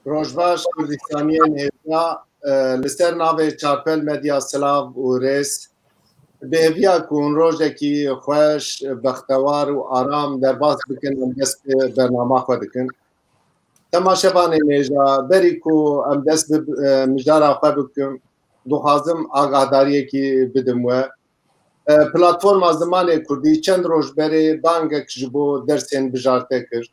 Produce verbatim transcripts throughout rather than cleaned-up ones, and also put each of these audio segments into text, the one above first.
Rojbaş Kurdistaniyên hêja, e, li ser navê Çarpel Medya silav û rêz. Bi hêviya ku hûn rojekî xweş, bextewar û aram derbas bikin, em dest bi bernama xwe dikin. Temaşevanên hêja, berî ku em dest bi, e, mijara xwe bikin, dixwazim agahdariyekî bidim we. E, Platforma Zimanê Kurdî çend roj berê bangek ji bo dersên bijarte kir.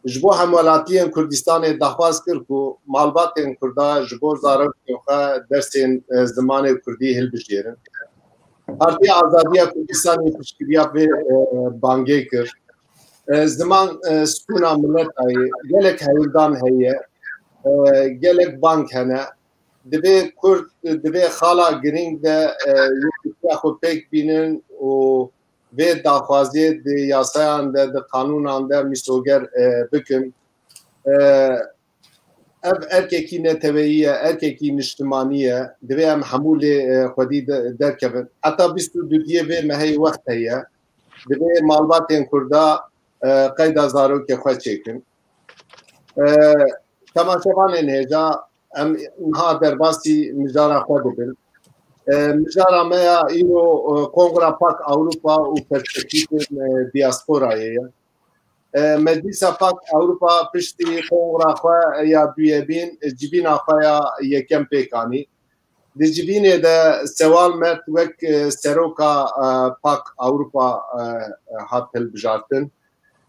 Ji bo hemwelatiyên Kurdistanê daxwaz kir ku malbatên Kurda ji bo zarokên xwe dersên, e, zimanê Kurdî hilbijêrin. Partiya Azadiya Kurdistanê piştgiriya vê, e, bangê kir. E, ziman, e, stûna mileta ye. Gelek hewldan heye. E, gelek bang hene. Divê Kurd, divê xala girîng de, e, yekîtiya xwe pêk bînin û vê daxwaziyê di yasayan de, di qanûnan de mîsoger, e, bikin. E, ev erkekî neteweyî ye, erkekî niştimanî ye. Divê em hemû lê, e, xwedî de, derkevin. Heta bîst û duyê vê mehê wext heye. Divê malbatên Kurda, e, qeyda zarokê xwe çêkin. E, Temaşevanên hêja, em niha derbasî mijara xwe dibin. E, mijara me ya îro, e, Kongra Pak Ewropa û perspektîfên, e, diasporayê ye. E, Meclîsa Pak Ewropa piştî kongra xwe ya duyemîn, e, civîna xwe ya yekem pêk anî. Di civînê de Sewal Mert wek, e, seroka, e, Pak Ewropa, e, e, hat hilbijartin.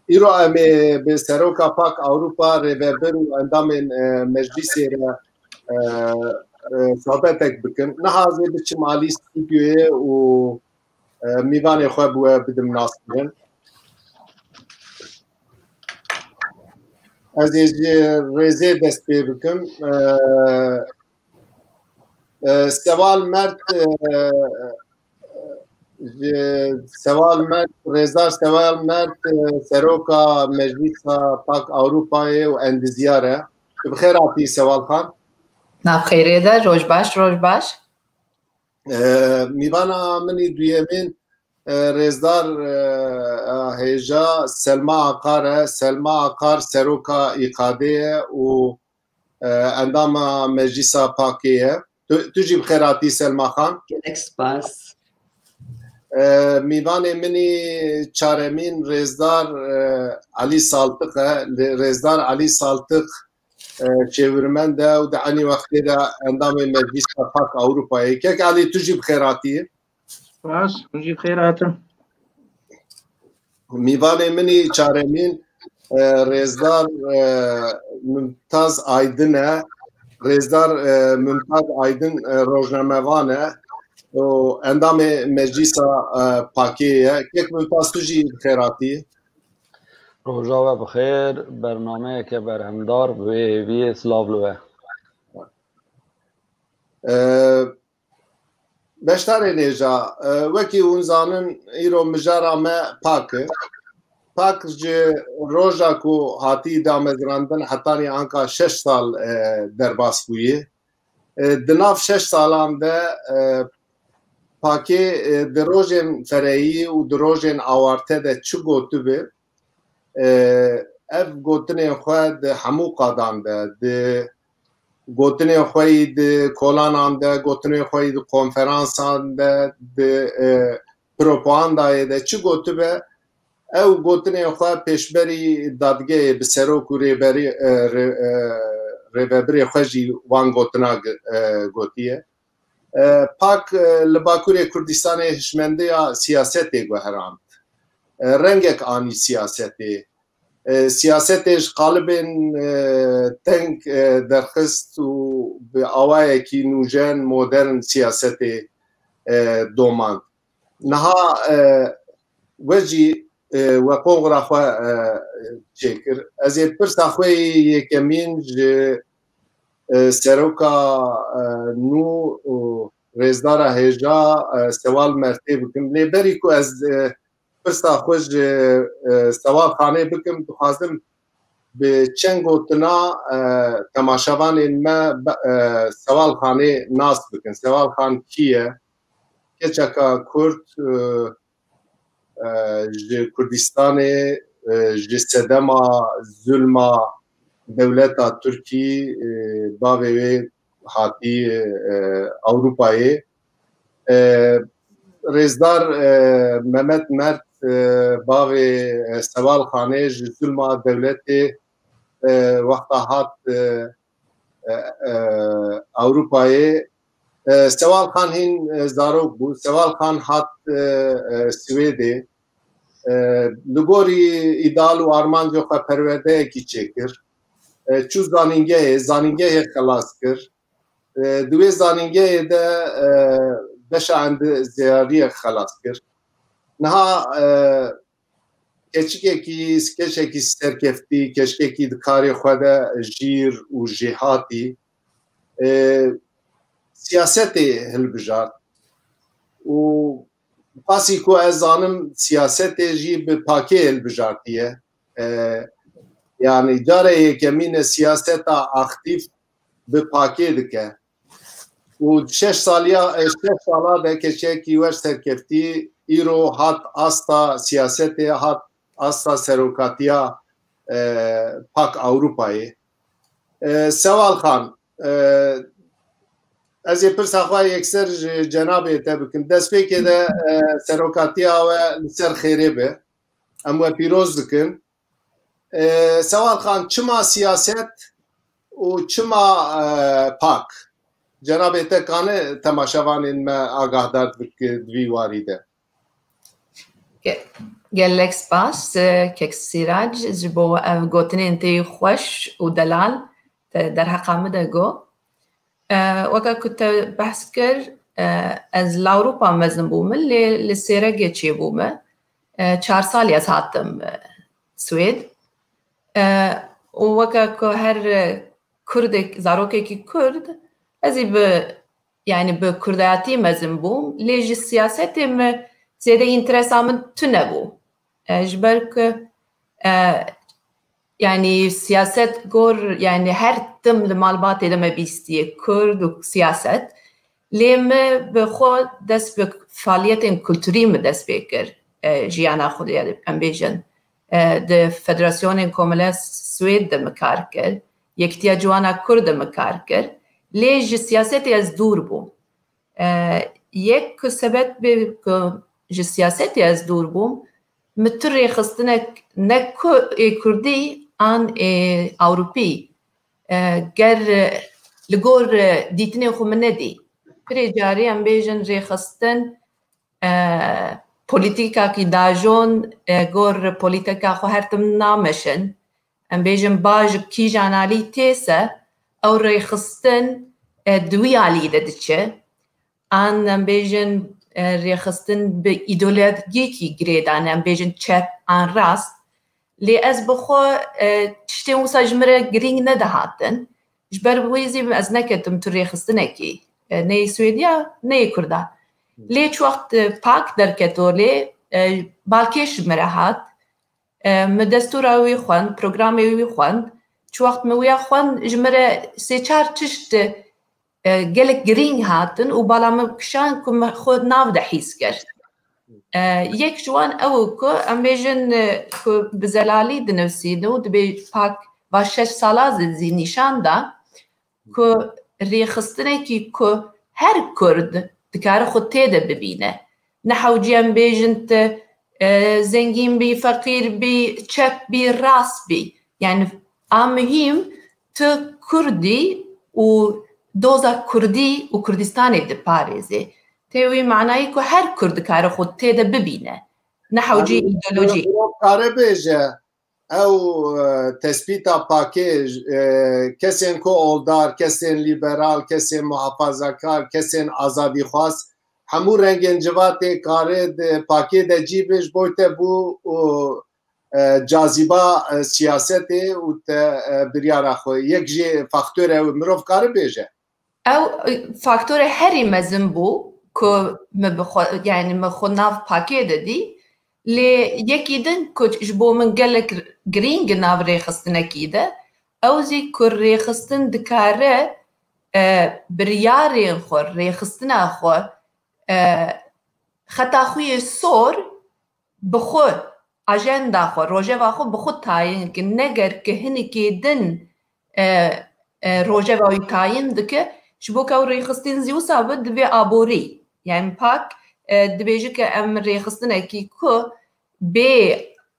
Îro em ê bi seroka Pak Ewropa, rêvebir û endamên, e, meclîsê re, e, e, sohbetek bikin. Niha ez ê biçim alî stûdyoyê û, e, mîvanê xwe bi we bidim naskirin. Ez ê ji rêzê dest pê bikim. E, e, Sewal Mert, e, ji Sewal Mert, Rêzdar Sewal Mert, e, seroka Meclîsa Pak Ewropayê û endizyar e. Tu bi xêr hatî Sewal Xan. Nav xêrê de, roj baş, roj baş. E, mîvana min î duyemîn, e, Rêzdar, e, a hêja Selma Akar e. Selma Akar seroka îqadê ye û, e, endama Meclîsa Pakê ye. Tu, tu jî bi xêr hatî Selma Xan. Gelek spas. E, mîvanê min î çaremîn Rêzdar, e, Elî Saltiq e. Lê Rêzdar Elî Saltiq, e, çêvirmend e û di enî wextê de endamê Meclîsa Pak Ewropa ye. Kek Elî, tu jî bi xêr hatî. Spas, hûn jî bi xêr hatin. Mîvanê min î çaremîn, e, Rêzdar, e, Mumtaz Aydin e. Rêzdar, e, Mumtaz Aydin, e, rojnamevan e û endamê Meclîsa, e, Pakê ye. Kek Mumtaz, tu jî bi xêr hatî. Roja we bi xêr, bernameyeke berhemdar bi vê hêviyê, silav li we. E, Beşdarên hêja, e, wekî hûn zanin, îro mijara me Pak e. Pak ji roja ku hatî damezrandin hetanî anka şeş sal, e, derbas bûye. E, di nav şeş salan de, e, Pakê, e, di rojên fereyî û di rojên awarte de çi gotibe, e, ev gotinên xwe di hemû qadan de, di gotinên xwe yî di kolanan de, gotinên xwe yî di konferansan de, di, e, propagandayê de çi gotibe, ew gotinên xwe pêşberî dadgehê bi serok û rêberî, e, rê-, e, rêvebirê xwe jî wan gotina gi-, e, gotiye. E, Pak, e, li Bakurê Kurdistanê hişmendiya siyasetê guherand. E, rengek anî siyasetê. E, siyasetê ji qalibên, e, teng, e, derxist û bi awayekî nûjen, modern siyasetê, e, domand. Niha, e, we jî, e, we kongra xwe, e, çêkir. Ez ê pirsa xwe yê yekemîn ji, e, seroka, e, nû û rêzdara hêja, e, Sewal Mertê bikim. Lê berî ku ez, e, pirsa xwe ji, e, Sewal Xanê bikim, dixwazim bi çend gotina, e, temaşevanên me be-, e, Sewal Xanê nas bikin. Sewal Xan kî ye? Keçeka Kurd, e, e, ji Kurdistanê, e, ji sedema zulma, dewleta Tirkî, e, bavê wê hatî, e, Ewropayê. E, Rêzdar, e, Mehmet Mert, e, bavê, e, Sewal Xanê ji zulma dewletê, e, wexta hat, e, e, e, Ewropayê. E, Sewal Xan hîn, e, zarok bû. Sewal Xan hat, e, e, Swêdê. E, li gorî îdal û armanco xwe perwerdeyekî çêkir. E, çû zanîngehê, zanîngehê xelas kir. E, di wê zanîngehê de, e, beşa endîzeyariyê xelas kir. Niha, e, keçikekî, keçekî serkeftî, keçikekî di karê xwe de jîr û jêhatî, e, siyasetê hilbijart. Û qasî ku ez zanim, siyasetê jî bi pakê hilbijartiye. E, yanî care yekemîn e siyaseta aktîf bi pakê dike. Û şeş saliya, e, şeş sala de keçekî wer serkeftî, îro hat asta siyasetê, hat asta serokatiya, e, pak Ewropayê. E, Sewal Xan, e, ez ê pirsa xwe yekser ji cenabê te bikim. Destpêkê de, e, serokatiya we li ser xêrê be. Em we pîroz dikin. E, Sewal Xan, çima siyaset û çima, e, pak? Cenabê te kane temaşevanên me agahdar bike di vî warî de? Ge-, gelek spas, e, kek Sîrac, ji bo ev gotinên te yî xweş û delal te derheqa min de got. E, weke ku te behs kir, e, ez li Ewropa mezin bûme, lê li Sêregê çêbûme. E, çar salî ez hatim, e, Swêd. E, û weke ku her, e, Kurdek, zarokekî Kurd, ez ê bi, yanî bi Kurdayatî mezin bûm, lê ji siyasetê min zêde înteresa min tune bû. E, ji ber ku, e, yanî siyaset gor, yanî her tim li malbatê de me bîstiye Kurd û siyaset. Lê min bi xwe dest bi faaliyetên kulturî min dest pê kir. E, jiyana xwe de, em bêjin, e, di Federasyonên Komele Swêd de min kar kir. Yekîtiya Ciwana Kurd de min kar kir. Lê ji siyasetê ez dûr bûm. E, yek ku sebeb bê ku ji siyasetê ez dûr bûm, min tu rêxistinek ne ku ê Kurdî an ê Ewropî, e, ger, e, li gor, e, dîtinên xwe min nedî. Pirê carî em bêjin rêxistin, e, polîtîkakî dajon, e, gor polîtîka xwe her tim nameşin. Em bêjin ba ji kîjan alî tê se, ew rêxistin, e, di wî alî de diçe. An em bêjin, e, rêxistin bi îdeolojîkî girêdan, em bêjin çep an rast. Lê ez bi xwe, e, tiştên wisa ji min re girîng nedihatin. Ji ber wê zî ez neketim tu rêxistinekî, e, neyê Swêdiya, neyê Kurda. Lê çi wext, e, pak derket holê, e, balkêş ji min re hat. E, min destûra wî xwend, programê wî xwend. Çi wext min wîya xwend, ji min re sê çar tişt, e, gelek girîng hatin û bala min kişand ku min xwe nav de hîs kir. E, yek ji wan ew ku em bêjin, e, ku bi zelalî dinivîsîne û dibê pak va şeş sala zî, zî nîşan da ku rêxistinekî ku her Kurd dikare xwe tê de bibîne. Ne hewcî em bêjin tu, e, zengîn bî, feqîr bî, çep bî, rast bî. Yani a muhîm tu Kurdî û doza Kurdî û Kurdistanê diparêzê. Tê wî manayî ku her Kurd dikare xwe tê de bibîne. Ne hewcî Yanî, îdeolojî. Mirov kare bêje, ew, e, tespîta pakê, e, kesên ku oldar, kesên lîberal, kesên muhafazakar, kesên azadîxwaz, hemû rengên civatê kare di pakê de cî bin, ji bo te bû û, e, cazîba, e, siyasetê û te, e, biryara xwe. Yek jê faktor e, mirov kare bêje. Ew, e, faktorê herî mezin bû ku min bi xwe, yani min xwe nav pakê de dî. Lê yekî din ku ji bo min gelek girîng e nav rêxistinekî de, ew zî ku rêxistin dikare, e, biryarên xwe, rêxistina xwe, e, xeta xwe yê sor bi xwe, ajenda xwe, rojeva xwe bi xwe tayin kin. Neger ki hinekê din e, e, rojeva wî tayin dike, ji bo ke ew rêxistin zî wisa be divê aborî. Yani PAK, e, dibêje ke em rêxistinekî ku bê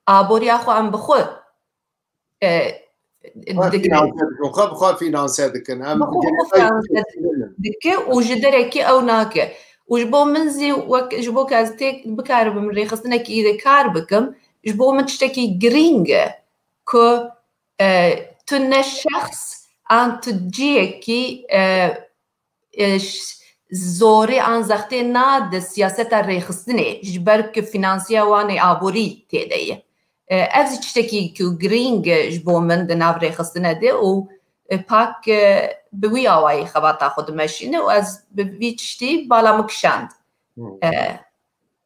aboriya xwe em bi xwe, e, Xwe digrin. Finanse dikin, xwe bi xwe finanse dikin. Em Bi xwe, bi xwe finanse dike û ji derekî ew nake. Û ji bo min zî wek, ji bo ke ez têk bikaribim rêxistinekî de kar bikim, ji bo min tiştekî girîng e ku, e, tu ne şexs an tu ciyekî, e, e, ş-, zorê an zextê nade siyaseta rêxistinê, ji ber ku finansiya wan ê aborî tê de ye. E, ev zî tiştekî ku girîng e ji bo min di nav rêxistine de û, e, PAK, e, bi wî awayî xebata xwe dimeşîne û ez bi vî tiştî bala min kişand. Hmm. E,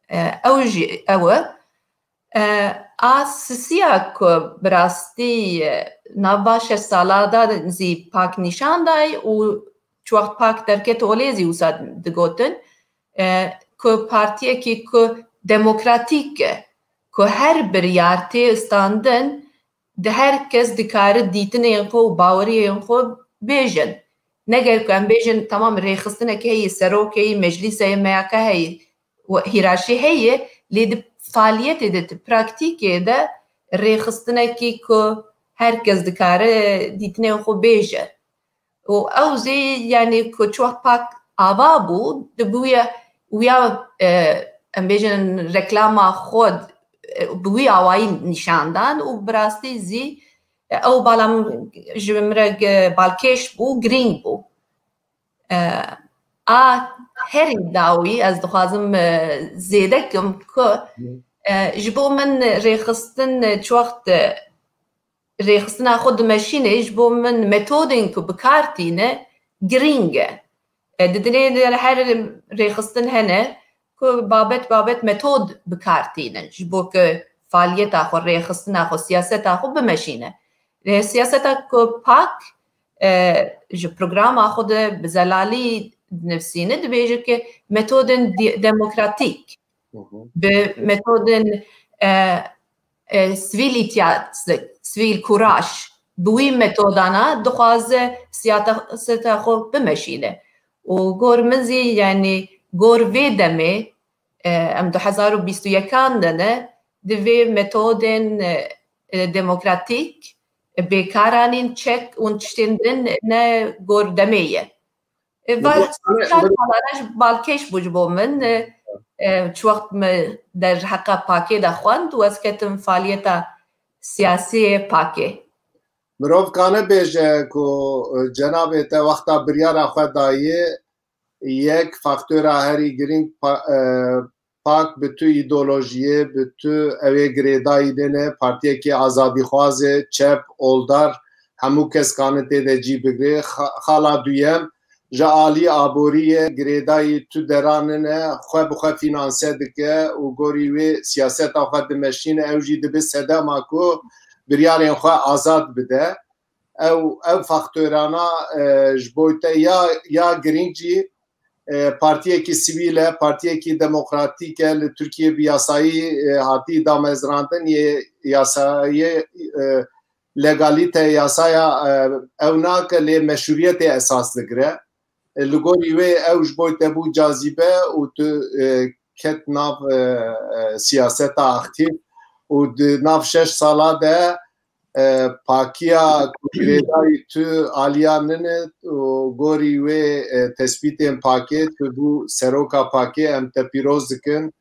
e, ew jî ew e. E, a sisiya ku bi rastî, e, nava şeş sala de zî PAK nîşan dayî û çi wext PAK derket holê zî wisa digotin, e, ku partiyekî ku demokratîk e, ku her biryar tê standin, di her kes dikare dîtinên xwe û baweriyên xwe bêjin. Ne ger ku em bêjin, tamam, rêxistinekê heye, serokê heye, meclîsê heye, M Y K heye, we-, hîraşî heye, lê di faaliyetê de, di praktîkê de rêxistinekî ku her kes dikare dîtinên xwe bêje. Û ew zî, yani, ku çi wext PAK ava bû, dibûye wîya, e, em bêjin, reklama xwe, e, bi wî awayî nîşan dan û bi rastî zî, e, ew bala min ji min re ge-, balkêş bû, girîng bû. E, a herî dawî ez dixwazim, e, zêde kim ku, e, ji bo min rêxistin, e, çi wext, e, rêxistina xwe dimeşîne, ji bo min metodên ku bi kar tîne girîng e. E, di dilê de her rêxistin hene ku babet babet metod bi kar tînin, ji bo ku faaliyeta xwe, rêxistina xwe, siyaseta xwe bimeşîne. Lê siyaseta ku PAK, e, ji programa xwe de bi zelalî dinivîsîne, dibêje ke metodên di-, demokratîk, Hı hı. bi metodên, e, e, sivîl îhtiyat, sivîl kuraş, bi wî metodana dixwaze siyaseta xwe bimeşîne. Û gor min zî, yani, gor vê demê, e, em du hezar û bîst û yekan de ne, divê metodên, e, e, demokratîk, e, bêkaranîn, çek û tiştên din ne gor demê ye. E, va-, çar sala ne ji balkêş bû ji bo min, e, e, çi wext min derheqa PAKê de xwend û ez ketim faaliyeta siyasî yê PAKê. Mirov kane bêje ku, e, cenabê te wexta biryara xwe daye, yek faktora herî girîng pa-, e, PAK bi tu îdeolojiyê, bi tu ew ê girêdayî dêne, partiyekî azadîxwaz e, çep, oldar, hemû kes kane tê de cî bigire. Xa-, xala duyem, ji alî aboriyê girêdayî tu deranine, xwe bi xwe fînanse dike û gorî wê siyaseta xwe dimeşîne, ew jî dibe sedema ku biryarên xwe azad bide. Ew, ew faktorana, e, ji bo te ya, ya girîng jî, e, partiyekî sivîl e, partiyekî demokratîk e, li Tirkiyê bi yasayî, e, hatî damezrandin, yê yasayê, e, legalîte yasaya, e, ew nake, lê meşrûyetê esas digire. E, li gorî wê ew ji bo te bû cazîbe û tu, e, ket nav, e, e, siyaseta aktîf û di nav şeş sala de, e, pakiya ku girêdayî tu aliya nine û gorî wê, e, tespîtên pakê tu bû seroka pakê, em te pîroz dikin.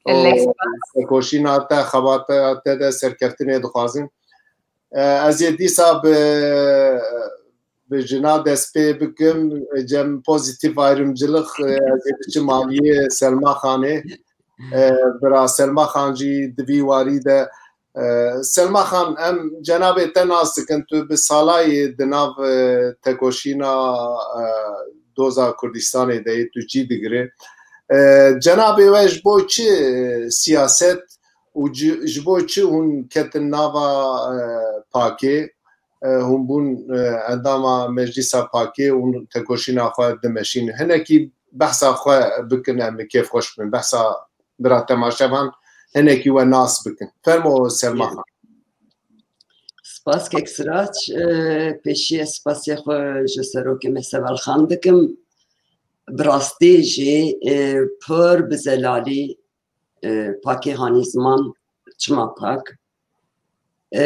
Gelek spas. Tekoşîna te, xebata te de serkeftinê dixwazin. E, ez ê dîsa bi, bi jina dest pê bikim, cem pozitif ayrımcılık, e, ez ê biçim aliyê Selma Xanê. E, bira Selma Xan jî di vî warî de, e, Selma Xan, em cenabê te nas dikin, tu bi salayê di nav, e, tekoşîna, e, doza Kurdistanê de yê, tu cî digire. E, cenabê we ji bo çi, e, siyaset û ci-, ji bo çi hûn ketin nava, e, pakê, e, hûn bûn, e, endama meclîsa pakê û tekoşîna xwe dimeşînin? Hinekî behsa xwe bikin, em bi kêfxweş bin. Behsa bira temaşevan hinekî we nas bikin. Fermo Selma Xan. Spas kek Sirac, e, pêşî ez spasê xwe ji serokê me Seval Xan dikim. Bi rastî jî, e, pir bi zelalî, e, pakê hanî ziman çima pak. E,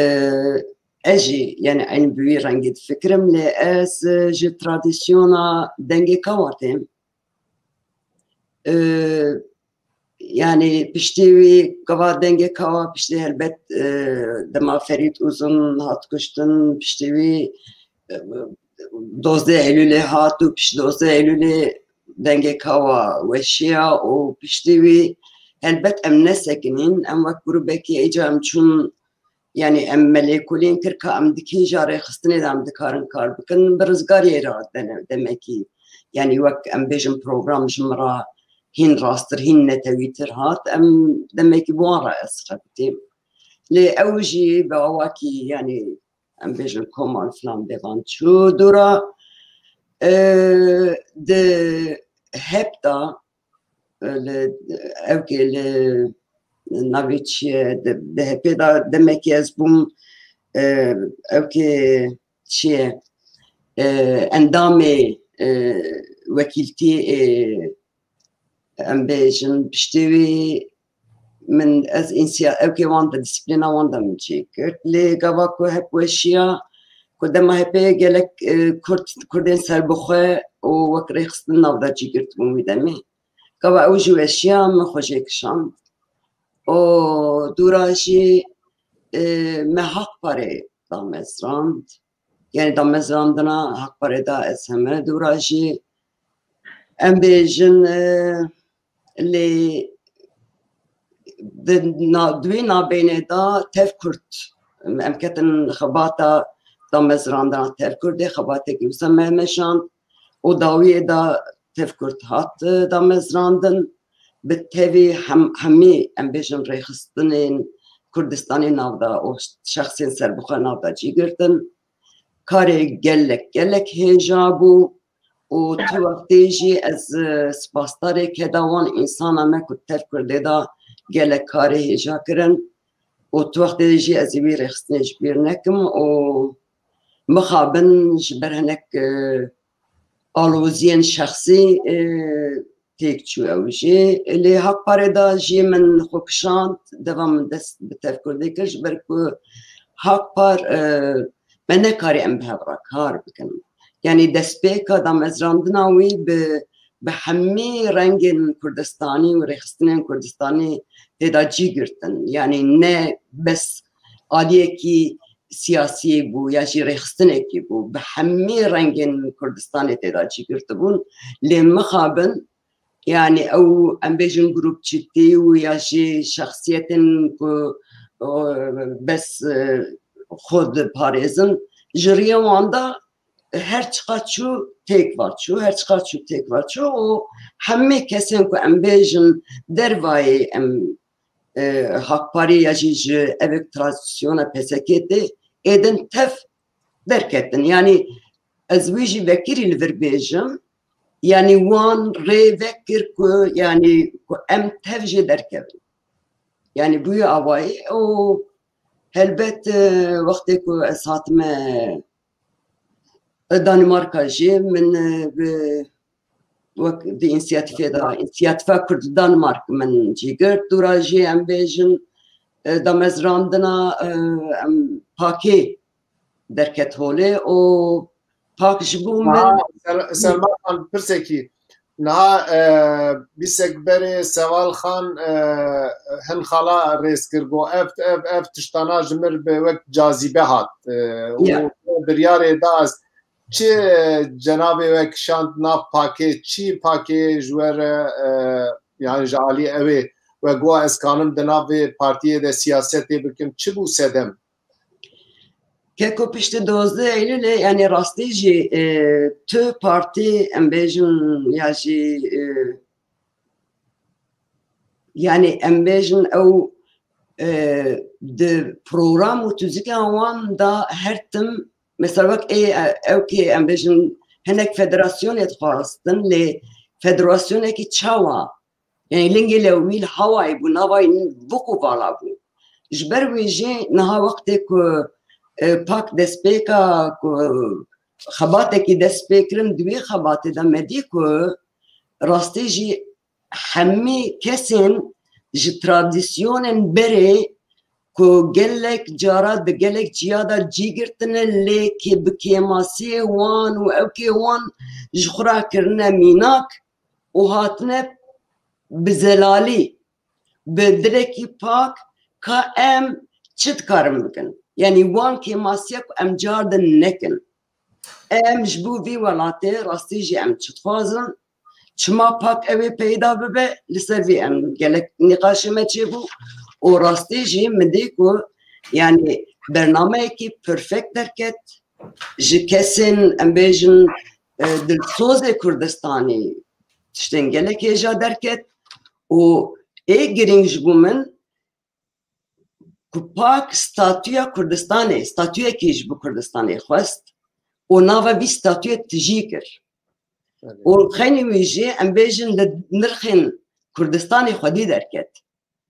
ez jî, yani, eyn bi wî rengî difikirim, lê ez, e, ji tradisyona dengê kawa têm. E, yani, piştî wî gava dengê kawa, piştî helbet, e, dema Ferîd Uzun hat kuştin, piştî wî, e, dozdeh Eylûlê hat û pişt dozdeh Eylûlê dengê kawa weşiya û piştî wî helbet em nesekinîn, em wek grûbekî êca em çûn, yani em me lêkolîn kir ka em di kîja rêxistinê de em dikarin kar bikin, bi rizgariyê re dene-, demekî, yani wek em bêjin program ji min re hîn rasttir, hîn netewîtir hat, em demekî bi wan re ez xebitîm. Lê ew jî bi awakî, yani em bêjin koma filan bêvan çû dûra, e, di hep de, e, li, ewkê li navê çi ye, di, di hepê de demekî ez bûm, e, ewkê çi ye, e, endamê, e, wekîltî, e, em bêjin piştî wî min ez însiya-, ewkê wan de, disiplîna wan de min çêkir. Lê gava ku hep weşiya ku dema hepê gelek, e, Kurd, Kurdên serbixwe û wek rêxistin nav de cî girtibûn wî demê. Gava ew jî weşiya min xwe jê kişand. Û dûra jî, e, me Haqparê damezrand. Yani damezrandina Haqparê da ez heme dûra jî em bêjin, e, lê di na-, di wî nabênê de tev Kurd em ketin xebata damezrandina tev Kurdê, xebatekî wisa me meşand û dawiyê de tev Kurd hat, e, damezrandin. Bi tevî hem-, hemî em bêjin rêxistinên Kurdistanê nav de û şexsên serbixwe nav de cî girtin. Karê gelek, gelek hêja bû û tu wextê jî ez, e, spasdarê keda wan însana me ku tev Kurdê de gelek karê hêja kirin û tu wextê jî ez ê wî rêxistinê ji bîr nekim û mixabin ji ber hinek, e, aloziyên şexsî, e, têk çû ew jî. Lê Haqparê de jî min xwe kişand, deva min dest bi tev Kurdê kir, ji ber ku Haqpar, e, me nekarî em bi hev re kar bikin. Yanî destpêka damezrandina wî bi, bi hemî rengên Kurdistanî û rêxistinên Kurdistanî tê de cî girtin. Yanî ne bes aliyekî siyasî bû ya jî rêxistinekî bû. Bi hemî rengên Kurdistanê tê de cî girtibûn. Lê mixabin, yani ew em bêjin grûpçîtî û ya jî şexsiyetên ku, e, bes, e, xwe diparêzin, ji riyê wan de her çiqa çû têk va çû, her çiqa çû têk va çû û hemê kesên ku em bêjin dervayê em, e, Hakparî ya jî ji evek tranzîsyona P S K tê, êdin tev derketin. Yanî ez wî jî vekirî li vir bêjim, yanî wan rê vekir ku, yanî ku em tev jê derkevin. Yanî bûye awayî û helbet, e, wextê ku ez hatime Danimarka jî min, e, bi, wek di însiyatîfê de, însiyatîfa Kurd Danimark min cî girt. Dûra jî em bêjin, e, damezrandina, e, em pakê derket holê û pak ji bo min. Niha Sel-, Selma Xan, pirsekî. Niha, e, bîsek berê Seval Xan, e, hin xala rêz kir, got, ev, ev, ev tiştana ji mir bi wek cazîbe hat. E, û Ya. biryarê da ez çi cenabê we kişand nav pakê, çi pakê ji we re, e, yani ji alî ew ê we got, ez kanim di nav vê partiyê de siyasetê bikim, çi bû sedem? Keko piştî dozdeh Eylûlê, yani rastî jî, e, tu partî, em bêjin, ya jî, e, yani em bêjin ew, e, di program û tuzika wan de her tim, mesela wek ê, e, ew kê em bêjin hinek federasyonê dixwastin, lê federasyonekî çawa? Yani lingê lewmî li hawayê bû, navayî biqûvala bû. Ji ber wê jî niha wextê ku, e, pak destpêka ku xebatekî dest pê kirin, di wê xebatê de me dî ku rastî jî hemî kesên ji tradisyonên berê ku gelek cara di gelek ciya de cî girtine, lê kê bi kêmasiyê wan û ewkê wan ji xwe re kirine mînak û hatine bi zelalî, bi dilekî pak ka em çi dikarin bikin? Yanî wan kêmasiya ku em car din nekin. Em ji bo vî welatê rastî jî em çi dixwazin? Çima pak ew ê peyda bibe? Li ser vî em gelek nîqaşê me çêbû û rastî jî min dî ku yanî bernameyekî perfect derket, ji kesên em bêjin, e, dilsozê Kurdistanî tiştên gelek hêja derket û ê girîng ji bo min ku pak statûya Kurdistanê, statûyekî ji bo Kurdistanê xwest û nava vî statûyê tijî kir. Belê. Û xeynî wî jî em bêjin li nirxên Kurdistanê xwedî derket.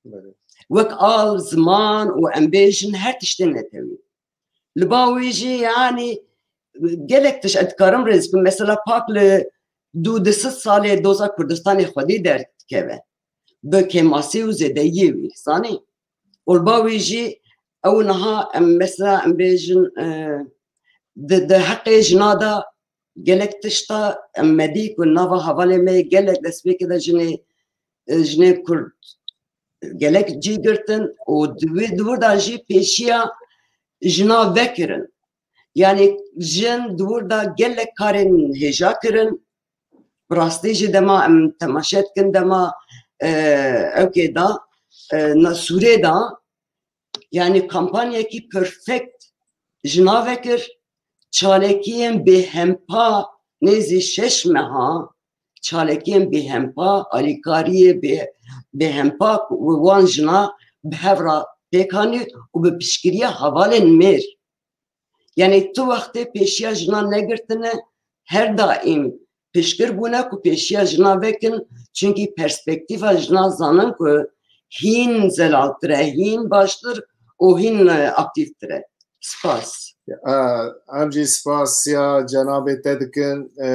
Belê. Wek av, ziman û em bêjin her tiştê netewî. Li ba wî jî, yanî, gelek tişt ez dikarim rêz bikim. Mesela pak li du du sed salê doza Kurdistanê xwedî derdikeve. Bi kêmasî û zêdeyiyê wî, zanî. Û li ba wî jî ew niha em mesela em bêjin, e, di, di heqê jina de gelek tişta em me dî ku nava hevalê me yê gelek destpêkê de jinê, e, jinê Kurd gelek cî girtin û di wê, di wir de jî pêşiya jina vekirin. Yanî jin di wir de gelek karên hêja kirin. Bi rastî jî dema em temaşe dikin, dema, e, ewkê de, e, na Sûrê de, yanî kampanyekî perfect jina vekir, çalakiyên bêhempa nêzî şeş meha, çalakiyên bêhempa, alîkariyê bê-, bêhempa ku wan jina bi hev re pêk anî û bi piştgiriya hevalên mêr. Yanî tu wextê pêşiya jinan negirtine, her daîm piştgir bûne ku pêşiya jinan vekin, çunkî perspektîfa jinan zanin ku hîn zelaltir e, hîn baştir û hîn, e, aktîftir e. Spas. E, em jî spasiya cenabê te dikin. E,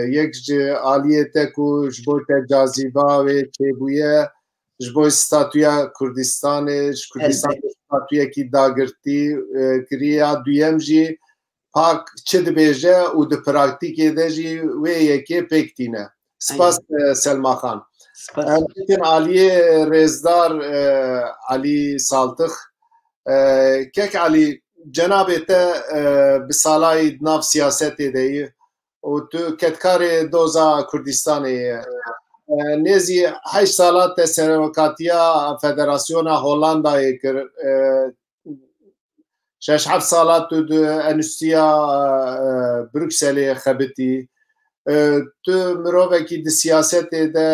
yek ji aliyê te ku ji bo te cazîba wê çêbûye, ji bo statûya Kurdistanê, ji Kurdistanê Elbet. statûyekî dagirtî, e, kiriye. Ya duyem jî pak çi dibêje û di praktîkê de jî wê yekê pêk tîne. Spas, Aynen. e, Selma Xan. Spas. Em dikin aliyê rêzdar, e, Elî Saltix. E, Kek Elî, cenabê te, e, bi salayî di nav siyasetê de yî û tu kedkarê doza Kurdistanê ye. E, nêzî heşt sala te serokatiya Federasyona Hollandayê kir. E, şeş heft sala tu di Enstîtuya, e, Brukselê xebitî. E, tu mirovekî di siyasetê de,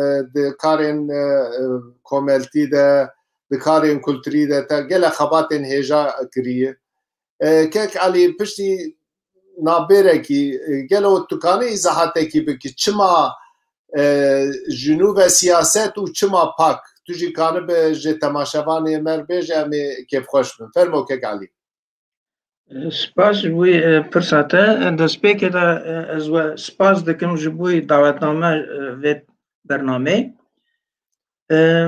e, di karên, e, e, komeltî de, di karên kulturî de te gelek xebatên hêja kiriye. E, Kek Elî, piştî navbêrekî, e, gelo tu kanî îzahatekî bikî, çima, e, ji nû ve siyaset û çima pak? Tu jî kanibe ji temaşevanê me re bêje, em ê kêfxweş bin. Fermo Kek Elî. Spas ji bo, e, pirsa te. Destpêkê de, e, ez we spas dikim ji bo dawetname, e, vê bernameyê. E,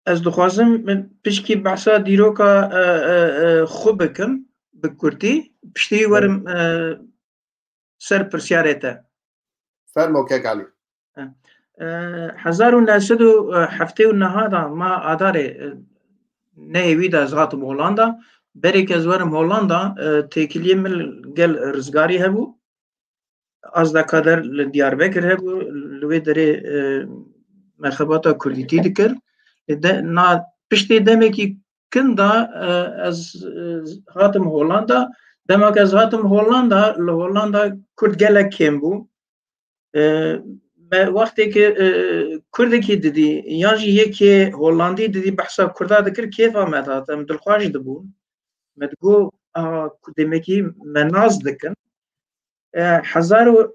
Ez dixwazim pişkî behsa dîroka, e, e, e, xwe bikim, bi kurtî, piştî werim, e, ser pirsyarê te. Fermo Kek Elî. E, e, hezar û neh sed û heftê û neh de ma Adarê, e, nehê wî de ez hatim Hollanda. Berê ku ez werim Hollanda, e, têkiliyê min li gel Rizgarî hebû. Azda Kader li Diyarbekir hebû, li wê derê, e, me xebata kurdîtî dikir. Lê de, na, piştê demekî kin de, e, ez, e, hatim Hollanda. Dema ku ez hatim Hollanda, li Hollanda kurd gelek kêm bû. E, me wextê ku, e, kurdekî didî, yan jî yekê hollandî didî behsa kurda dikir, kêfa me dihat, em dilxweş dibûn. Me digot, "Aha, ku demekî me nas dikin." E, hezar û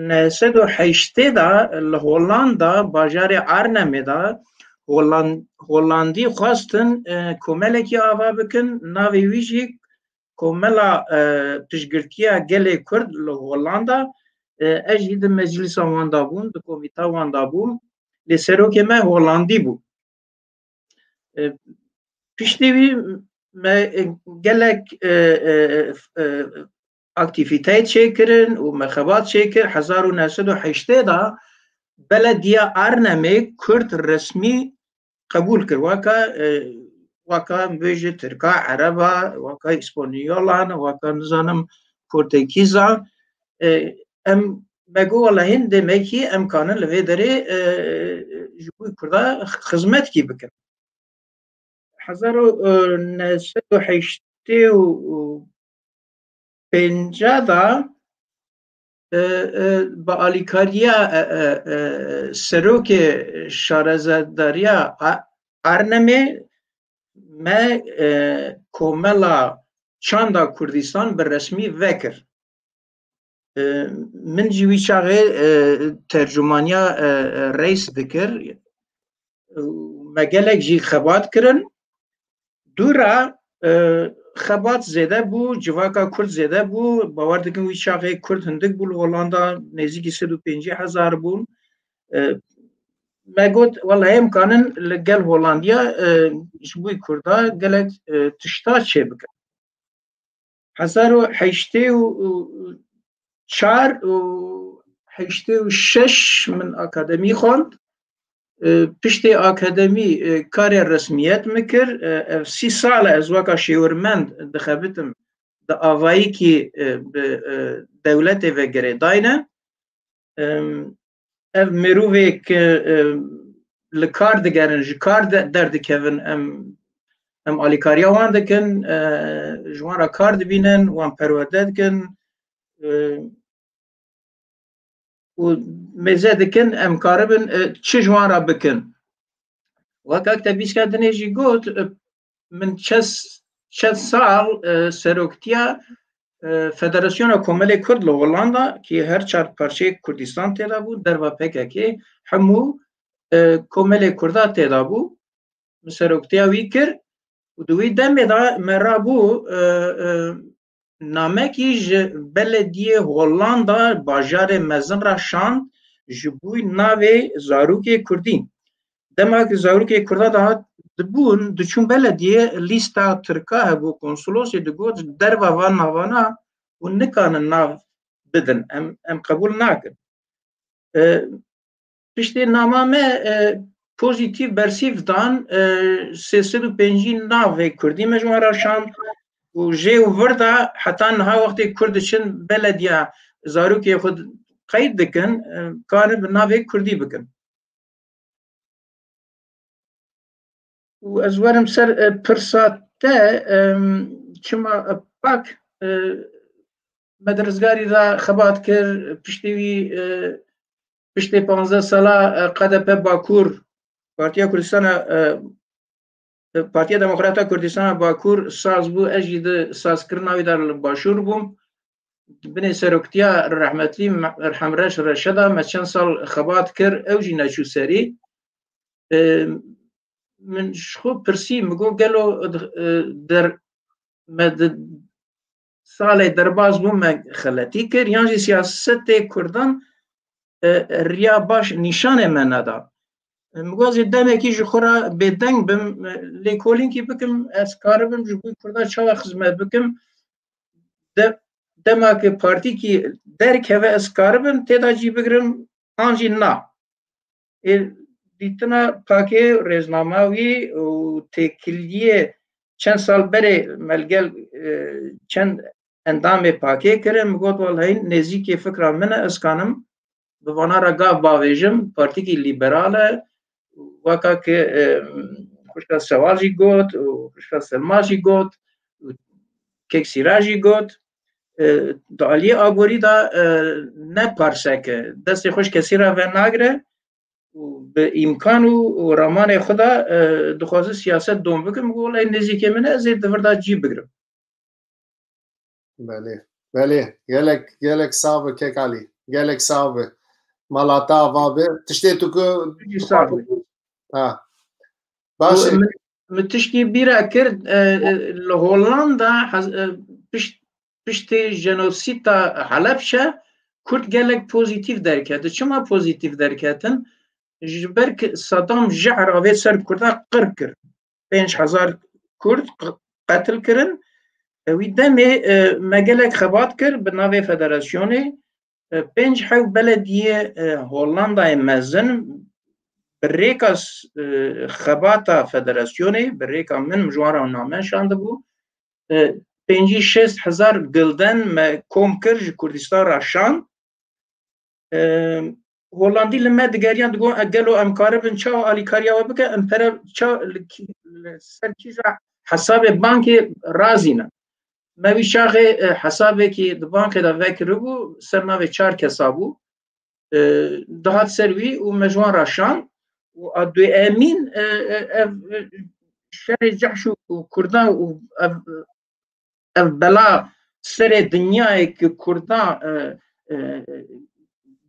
neh sed û heştê de li Hollanda, bajarê Arnhemê de, Holand-, Holandî xwestin e, komelekî ava bikin, navê wî jî Komela e, Piştgirtiya Gelê Kurd li Holanda. E, ez jî di meclîsa wan de bûm, di komîta wan de bûm. Lê serokê me Holandî bû. E, piştî wî me e, gelek e, e, e, aktîvîteyê çêkirin û me xebat çêkir. Hezar û neh sed û heştê de belediya Arnhemê Kurd resmî qebûl kir. Waka e, waka bêje Tirka, Ereba, waka Îspanyolan, waka nizanim Portekîza. E, em me got wala hîn demekî em kanin li vê derê e, ji bo Kurda xizmetkî bikin. Hezar û neh sed û heştê û pêncî de e, e, bi alîkariya e, e, e, serokê şarezedariya A-, Arnemê me e, komela çanda Kurdistan bi resmî vekir. E, min jî wî çaxê e, tercumaniya e, e, Reis dikir. Me gelek jî xebat kirin. Dû re e, xebat zêde bû, civaka Kurd zêde bû. Bawer dikim wî çaxê Kurd hindik bû li Holanda, nêzîkî sed û pêncî hezar bûn. E, me got, wela em kanin li gel Holandiya e, ji bo Kurda gelek e, tişta çê bikin. Hezar û heştê û çar û heştê û şeş min akademî xwend. E, piştê akademî e, karê resmiyet min kir. E, ev sî sal e ez weka şêwirmend dixebitim di avayîkî e, bi e, dewletê ve girêdayî ne. Em, ev mirovê ke e, li kar digerin, ji kar de, derdikevin, em, em alîkariya wan dikin, e, ji wan re kar dibînin, wan perwerde dikin. E, û mêze dikin, em karibin e, çi ji wan re bikin. Wek ak te bîska dinê jî got, e, min çes-, çend sal e, seroktiya e, Federasyona Komelê Kurd li Holanda, ki her çar parçeyê Kurdistan tê de bû, derva P K K, hemû e, Komelê Kurda tê de bû. Min seroktiya wî kir û di wî demê de me rabû e, e, namekî ji belediyê Holanda bajarê mezin re şand ji bo navê zarokê Kurdî. Dema ku zarokê Kurda dihat dibûn, diçûn belediyê, lîsta Tirka hebû, konsolosê digot, derva van navana hûn nikanin nav bidin, em, em qebûl nakin. E, piştê nama me e, pozîtîf bersîv dan, e, sê sed û pêncî navê Kurdî me ji wan re şand û jê û vir de heta niha wextê Kurd diçin belediya zarokê xwe qeyd dikin, e, karin bi navê Kurdî bikin. Û ez werim ser e, pirsa te, em, çima e, pak e, me di rizgarî de xebat kir, piştî wî e, piştê panzdeh sala e, K D P Bakur, Partiya Kurdistana e, Partiya Demokrata Kurdistana Bakur saz bû, ez jî di sazkirina wî de li Başûr bûm. Binê seroktiya rehmetlî Hemreş Reşe de me çend sal xebat kir, ew jî neçû serî. E, min ji xwe pirsî, min got, gelo e, der, me di salê derbas bû, me xeletî kir, yan jî siyasetê Kurdan e, riya baş nîşanê me neda. Min got, ez ê demekî ji xwe re bêdeng bim, e, lêkolînkî bikim, ez karibim ji bo Kurda çawa xizmet bikim. De, dema ku partîkî derkeve, ez karibim tê de cî bigirim, an jî na. Ê, dîtina Pakê, rêznama wî û têkiliyê çend sal berê me li gel e, çend endamê Pakê kirin, min got, wela hîn nêzîkê fikra min e, ez kanim bi vana re gav bavêjim, partîkî lîberal e, weka ku e, xwişka Sewal jî got û xwişka Selma jî got û kek Sîra jî got, e, di aliyê aborî de e, ne parsek e, destê xwe ji kesî re venagire û bi îmkan û, û ramanê xwe de e, dixwaze siyaset dom bikin, min got, wela nêzîkê min e, ez ê di vir de cî bigirim. Belê. Belê. Gelek, gelek sax be kek Alî. Gelek sax be. Mala te ava be. Tiştê tu ku Piştî sax be. Ha. Baş e. Min, min tişkî bîra kir, e, e, li Hollanda hez-, e, pişt-, piştê jenosîta Helebşe Kurd gelek pozîtîf derketin. Çima pozîtîf derketin? Ji ber ku Saddam jehr avê ser Kurda qir kir. Pênc hezar Kurd q-, qetil kirin. E, wî demê, e, me gelek xebat kir bi navê federasyonê. E, pênc hew belediyê, e, Hollandayê mezin bi rêka s-, e, xebata federasyonê, bi rêka min ji wan re name şandibû. E, pêncî şêst hezar gilden me kom kir, ji Kurdistan re şand. E, Hollandî li me digeriyan, digot, "E, gelo em karibin çawa alîkariya we bike, em pere ça-, li kî-, li ser kîja hesabê bankê razî ne?" Me wî çaxê, e, hesabekî di bankê de vekiribû, ser navê çar kesa bû. E, dihat ser wî û me ji wan re şand. Û a duemîn, e, e, ev, e, şerê cehş û, û Kurdan û ev, ev bela serê dinyayê ki Kurdan, e, e,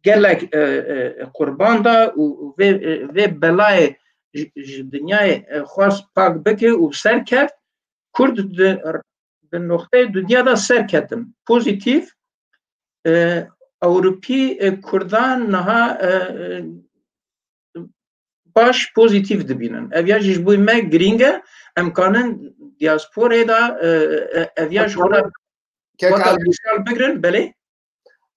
gelek, e, e, qurban da û vê, e, vê belayê ji, ji dinyayê, e, xwest pak bike û ser keft, Kurd di, di noqteyê dinya de ser ketin. Pozîtîf, e, Ewropî, e, Kurdan niha, e, e, baş pozîtîf dibînin. Ev ya jî ji bo me girîng e. Em kanin diasporê de, e, e, ev ya ji xwe re Kek weke Alî, misaal bigirin, belê?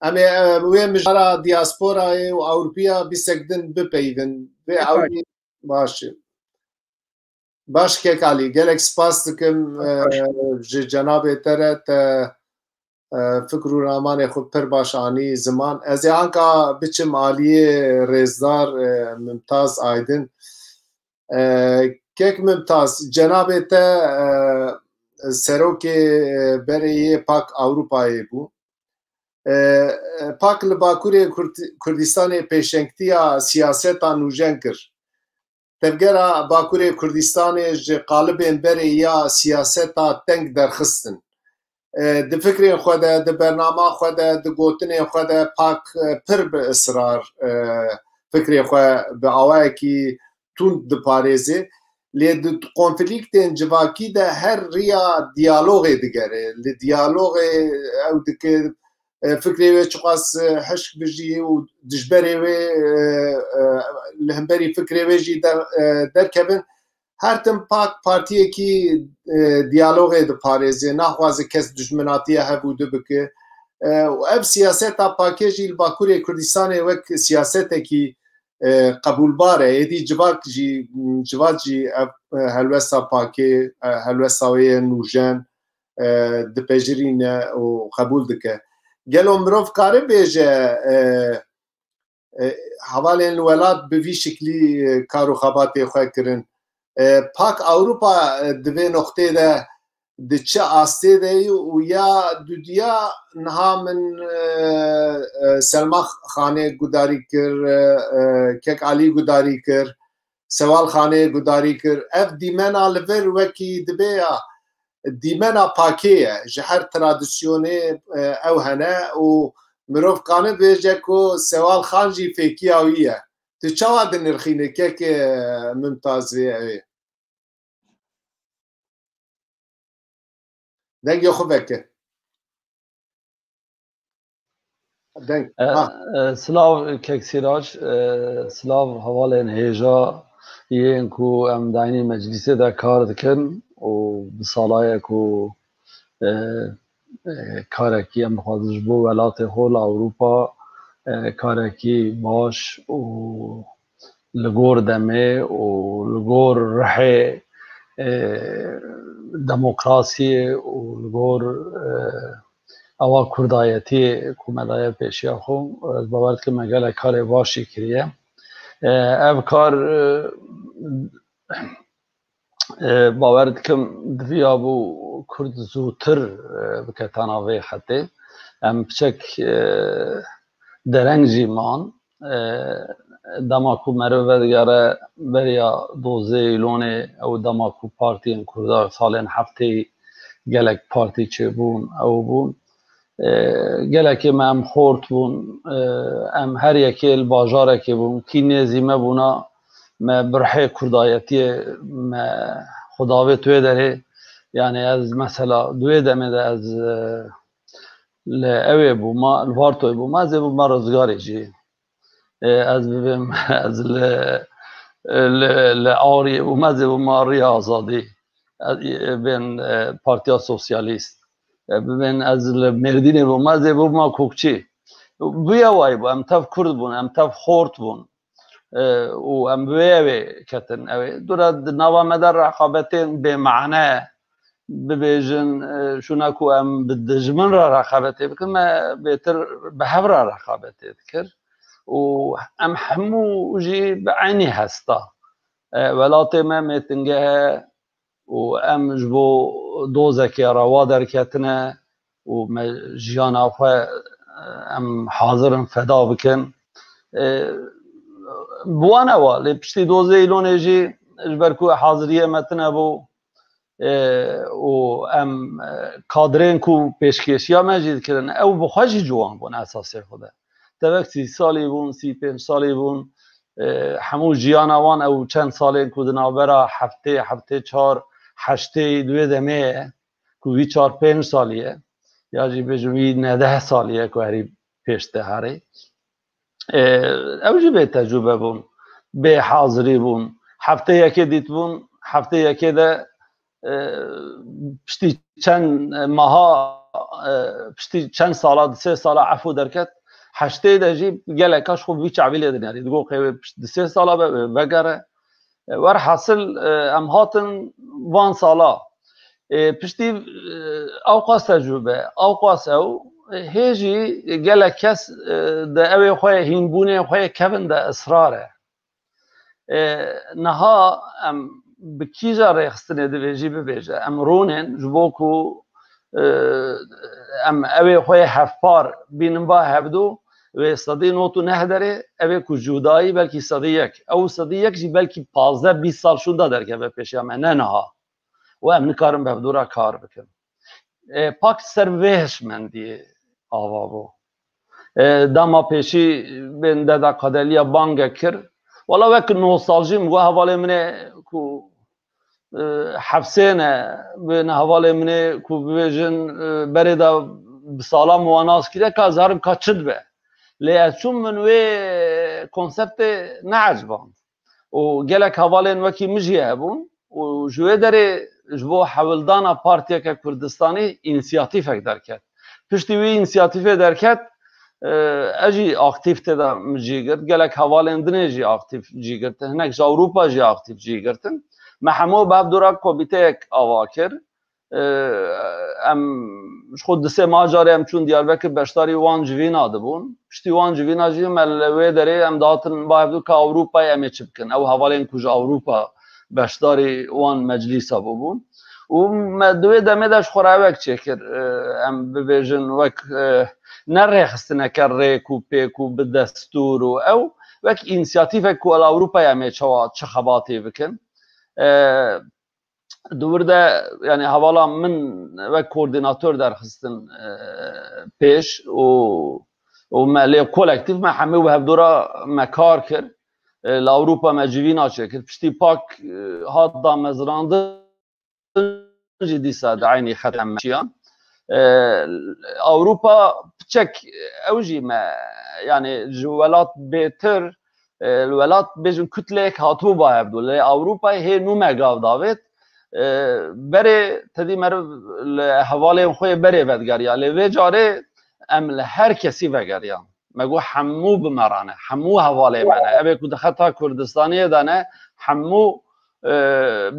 Em ê, e, wê mijara diasporayê û Ewropiya bîsek din bipeyivin. Vê Pekal. Ewî baş e. Baş Kek Alî, gelek spas dikim, Baş. E, ji cenabê te re te, e, fikr û ramanê xwe pir baş anî ziman. Ez ê anka biçim aliyê rêzdar, e, Mimtaz Aydin. E, Kek Mimtaz, cenabê te, e, serokê, e, berê yê Pak Ewropayê bû. E, e, Pak li Bakurê Kurd-, Kurdistanê pêşengtiya siyaseta nûjen kir. Tevgera Bakurê Kurdistanê ji qalibên berê ya siyaseta teng derxistin. E, di fikrên xwe de, di bernama xwe de, di gotinên xwe de Pak, e, pir bi israr, e, fikrê xwe bi awayekî tund diparêze. Lê di konflîktên civakî de her riya diyalogê digere. Li diyalogê ew dike, e, fikrê wê çiqas, e, hişk bijî û dijberê wê, e, e, li hemberî fikrê wê jî de, e, derkevin. Her tim Pak partiyekî, e, diyalogê diparêze, naxwaze kes dijminatiya hev û du bike. E, û ev siyaseta Pakê jî li Bakurê Kurdistanê wek siyasetekî, e, qebûlbar e. Êdî civak jî, civat jî ev, e, helwesta Pakê, e, helwesta wê yê nûjen, e, dipejirîne û qebûl dike. Gelo mirov kare bêje, e, e, hevalên li welat bi vî şiklî, e, kar û xebatê xwe kirin? E, Pak Ewropa, e, di vê noqtê de di çi astê de ye û ya dudiya niha min, e, e, Selma Xanê gudarî kir, e, e, Kek Alî gudarî kir, Sewal Xanê gudarî kir. Ev dîmena li vir wekî dibe ya dîmena Pakê ye. Ji her tradisyonê, e, ew hene û mirov kane bêje ku Sewal Xan jî fêkiya wî ye. Tu çawa dinirxînî kek, e, Mimtaz vê ew ê? Dengê xwe veke. Deng. E, Ha. E, silav kek Sîrac, e, silav hevalên hêja yên ku em di eynî meclîsê de kar dikin û bi sala ye ku, e, e, karekî em dixwazin ji bo welatê xwe li Ewropa, e, karekî baş û li gor demê û li gor rihê, e, demokrasiyê û li gor, e, ewa kurdayetiyê ku me daye pêşiya xwe. Ez bawer dikim me gelek karê baş jî kiriye. E, ev kar, e, e, bawer dikim diviya bû Kurd zûtir, e, biketana vê xetê. Em piçek, e, dereng jî man. E, dema ku meriv vedigere beriya dozê Îlonê, ew dema ku partiyên Kurda salên heftê gelek partî çêbûn, ew bûn. E, gelekê me em xort bûn, e, em her yekê li bajarekê bûn, kî nêzî me bûna, me bi rihê kurdayetiyê me xwe davêt wê derê. Yani ez mesela di wê demê de ez, e, li ewê bûma, li Vartoyê bûma, ez ê bûma Rizgarê jî. E, ez bibêm, ez li, li, li Awriyê bûma, ez ê bûma Riya Azadî. Ez, e, bên, e, Partiya Sosyalîst. E, bibên ez li Mêrdînê bûma, ez ê bûma Kokçî. Bûye wayî bû, em tev Kurd bûn, em tev xort bûn. E, û em bi wê ewê ketin. Ew ê dûre di nava me de reqabetên bêmane bibêjin, e, şûna ku em bi dijmin re reqabetê bikin, me bêtir bi hev re reqabetê dikir. Û em hemû jî bi eynî hesta. E, welatê me mêtingeh e û em ji bo dozekê rewa derketine û me jiyana xwe, e, em hazir in feda bikin. E, bi wan e wa, lê piştî dozê Îlonê jî ji ber ku haziriyê me tune bû, e, û em, e, kadrên ku pêşkêşiya me jî dikirin, ew bi xwe jî ciwan bûn esasê xwe de. Tevek sî salî bûn, sî pênc salî bûn. E, hemû jiyana wan ew çend salên ku di navbera heftê, heftê çar, heştê di wê demê ye, ku vî çar pênc salî ye, ya jî bêjin wî neh deh salî ye ku herî pêş de herê. E, ew jî bê tecrûbe bûn, bê hazirî bûn. Heftê yekê dîtibûn, heftê yekê de, e, piştî çend meha, e, piştî çend sala, di sê sala efû derket, heştê de jî geleka ji xwe bi vî çavî lê dinêrî. Digot qey wê pişt di sê sala ve, vegere. E, werhasil, e, em hatin van sala. E, piştî, e, ewqas tecrûbe, ewqas ew, e, hê jî gelek kes, e, di ewê xwe yê hînbûnê xwe yê kevin de israr e. E, niha em bi kîja rêxistinê divê jî bibêje. Em rûnên ji bo ku, e, em ewê xwe yê hevpar bînin ba hevdu, wê sedî nod û neh derê, ewê ku cudayî belkî sedî yek. Ew sedî yek jî belkî pazdeh bîst sal şûnda derkeve pêşiya me, ne niha. Û em nikarin bi hevdû re kar bikin. E, pak ser vê hişmendiyê ava bû. E, dema pêşî bên Deda Kadeliya bangek kir. Wala wek nostaljî min got hevalê min ê ku, e, hefsê ne, bên hevalê min ê ku bibêjin, e, berê de bi sala min wan nas kiriye, ka zarim ka çi dibe. Lê ez çûm min wê konseptê neeciband. Û gelek hevalên wekî min jî hebûn û ji wê derê ji bo hewldana partiyeke Kurdistanî însiyatîfek derket. Piştî wî însiyatîfê derket, e, ez jî aktîf tê de min cî girt. Gelek hevalên dinê jî aktîf cî girtin. Hinek ji Ewropa jî aktîf cî girtin. Me hemû bi hev dû re komîteyek ava kir. E, em ji xwe di sê meha carê em çûn Diyarbekir, beşdarî wan civîna dibûn. Piştî wan civîna jî me li wê derê em dihatin ba hevdû ka Ewropayê em ê çi bikin. Ew hevalên ku ji Ewropa beşdarî wan meclîsa bûbûn. Û me di wê demê de ji xwe re ewek çêkir, e, em bibêjin wek, e, ne rêxistineke rêk û pêk û bi destûr û ew, wek însiyatîfek ku li Ewropayê em ê çawa çi xebatê bikin. E, Di wir de, yani, hevala min wek koordînator derxistin, e, pêş û, û me lê kolektîf me hemî bi hevdû re me kar kir. E, li Ewropa me civîna çêkir. Piştî pak, e, hat damezrandin jî dîsa di eynî xet em çiyan. E, Ewropa piçek ew jî me, yani, ji welat bêtir, e, li welat bêjin kutleyek hatibû ba hevdû. Lê Ewropayê hê nû me gav davêt. E, berê tedî meriv li hevalên xwe yê berê vedigeriya. Lê vê carê em li her kesî vegeriyan. Me got hemû bi me re ne. Hemû hevalê me ne. Ev ê ku di xeta Kurdistaniyê de ne, hemû, e,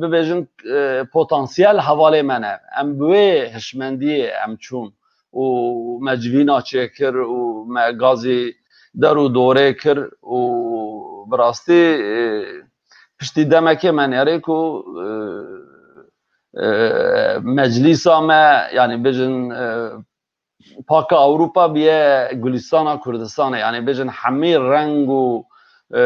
bibêjin, e, potansiyel hevalê me ne. Em bi wê hişmendiyê em çûn. û me civîna çêkir û me gazî der û dorê kir û bi rastî, e, piştî demekê me nêrê ku, e, e, meclîsa me, yani bêjin, e, Paka Ewropa biye Gulîstana Kurdistanê, yani bêjin hemî reng û, e,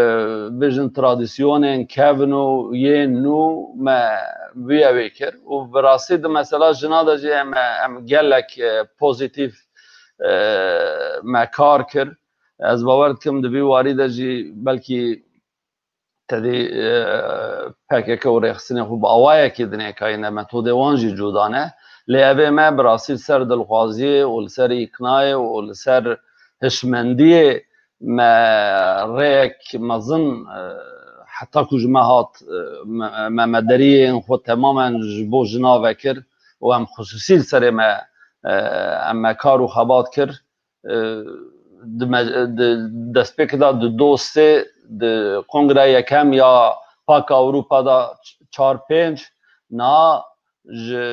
bêjin tradisyonên kevn û yên nû me bi ewê kir û bi rastî di mesela jina de jî em, em gelek, e, pozîtîf, e, me kar kir. Ez bawer dikim di vî warî de jî belkî tedî, e, P K K û rêxistinê xwe bi awayekî dinêkayîne, metodê wan jî cuda ne. Lê ev ê me bi rastî li ser dilxwaziyê û li ser îknayê û li ser hişmendiyê me rêyek mezin, e, heta ku ji me hat, e, me, me, me deriyên xwe temamen ji bo jina vekir û em xisûsî li serê me, e, em me kar û xebat kir. E, di me-, di destpêkê de di dostê, di kongreya yekem ya Pak Ewropa de ç-, çar pênc, niha ji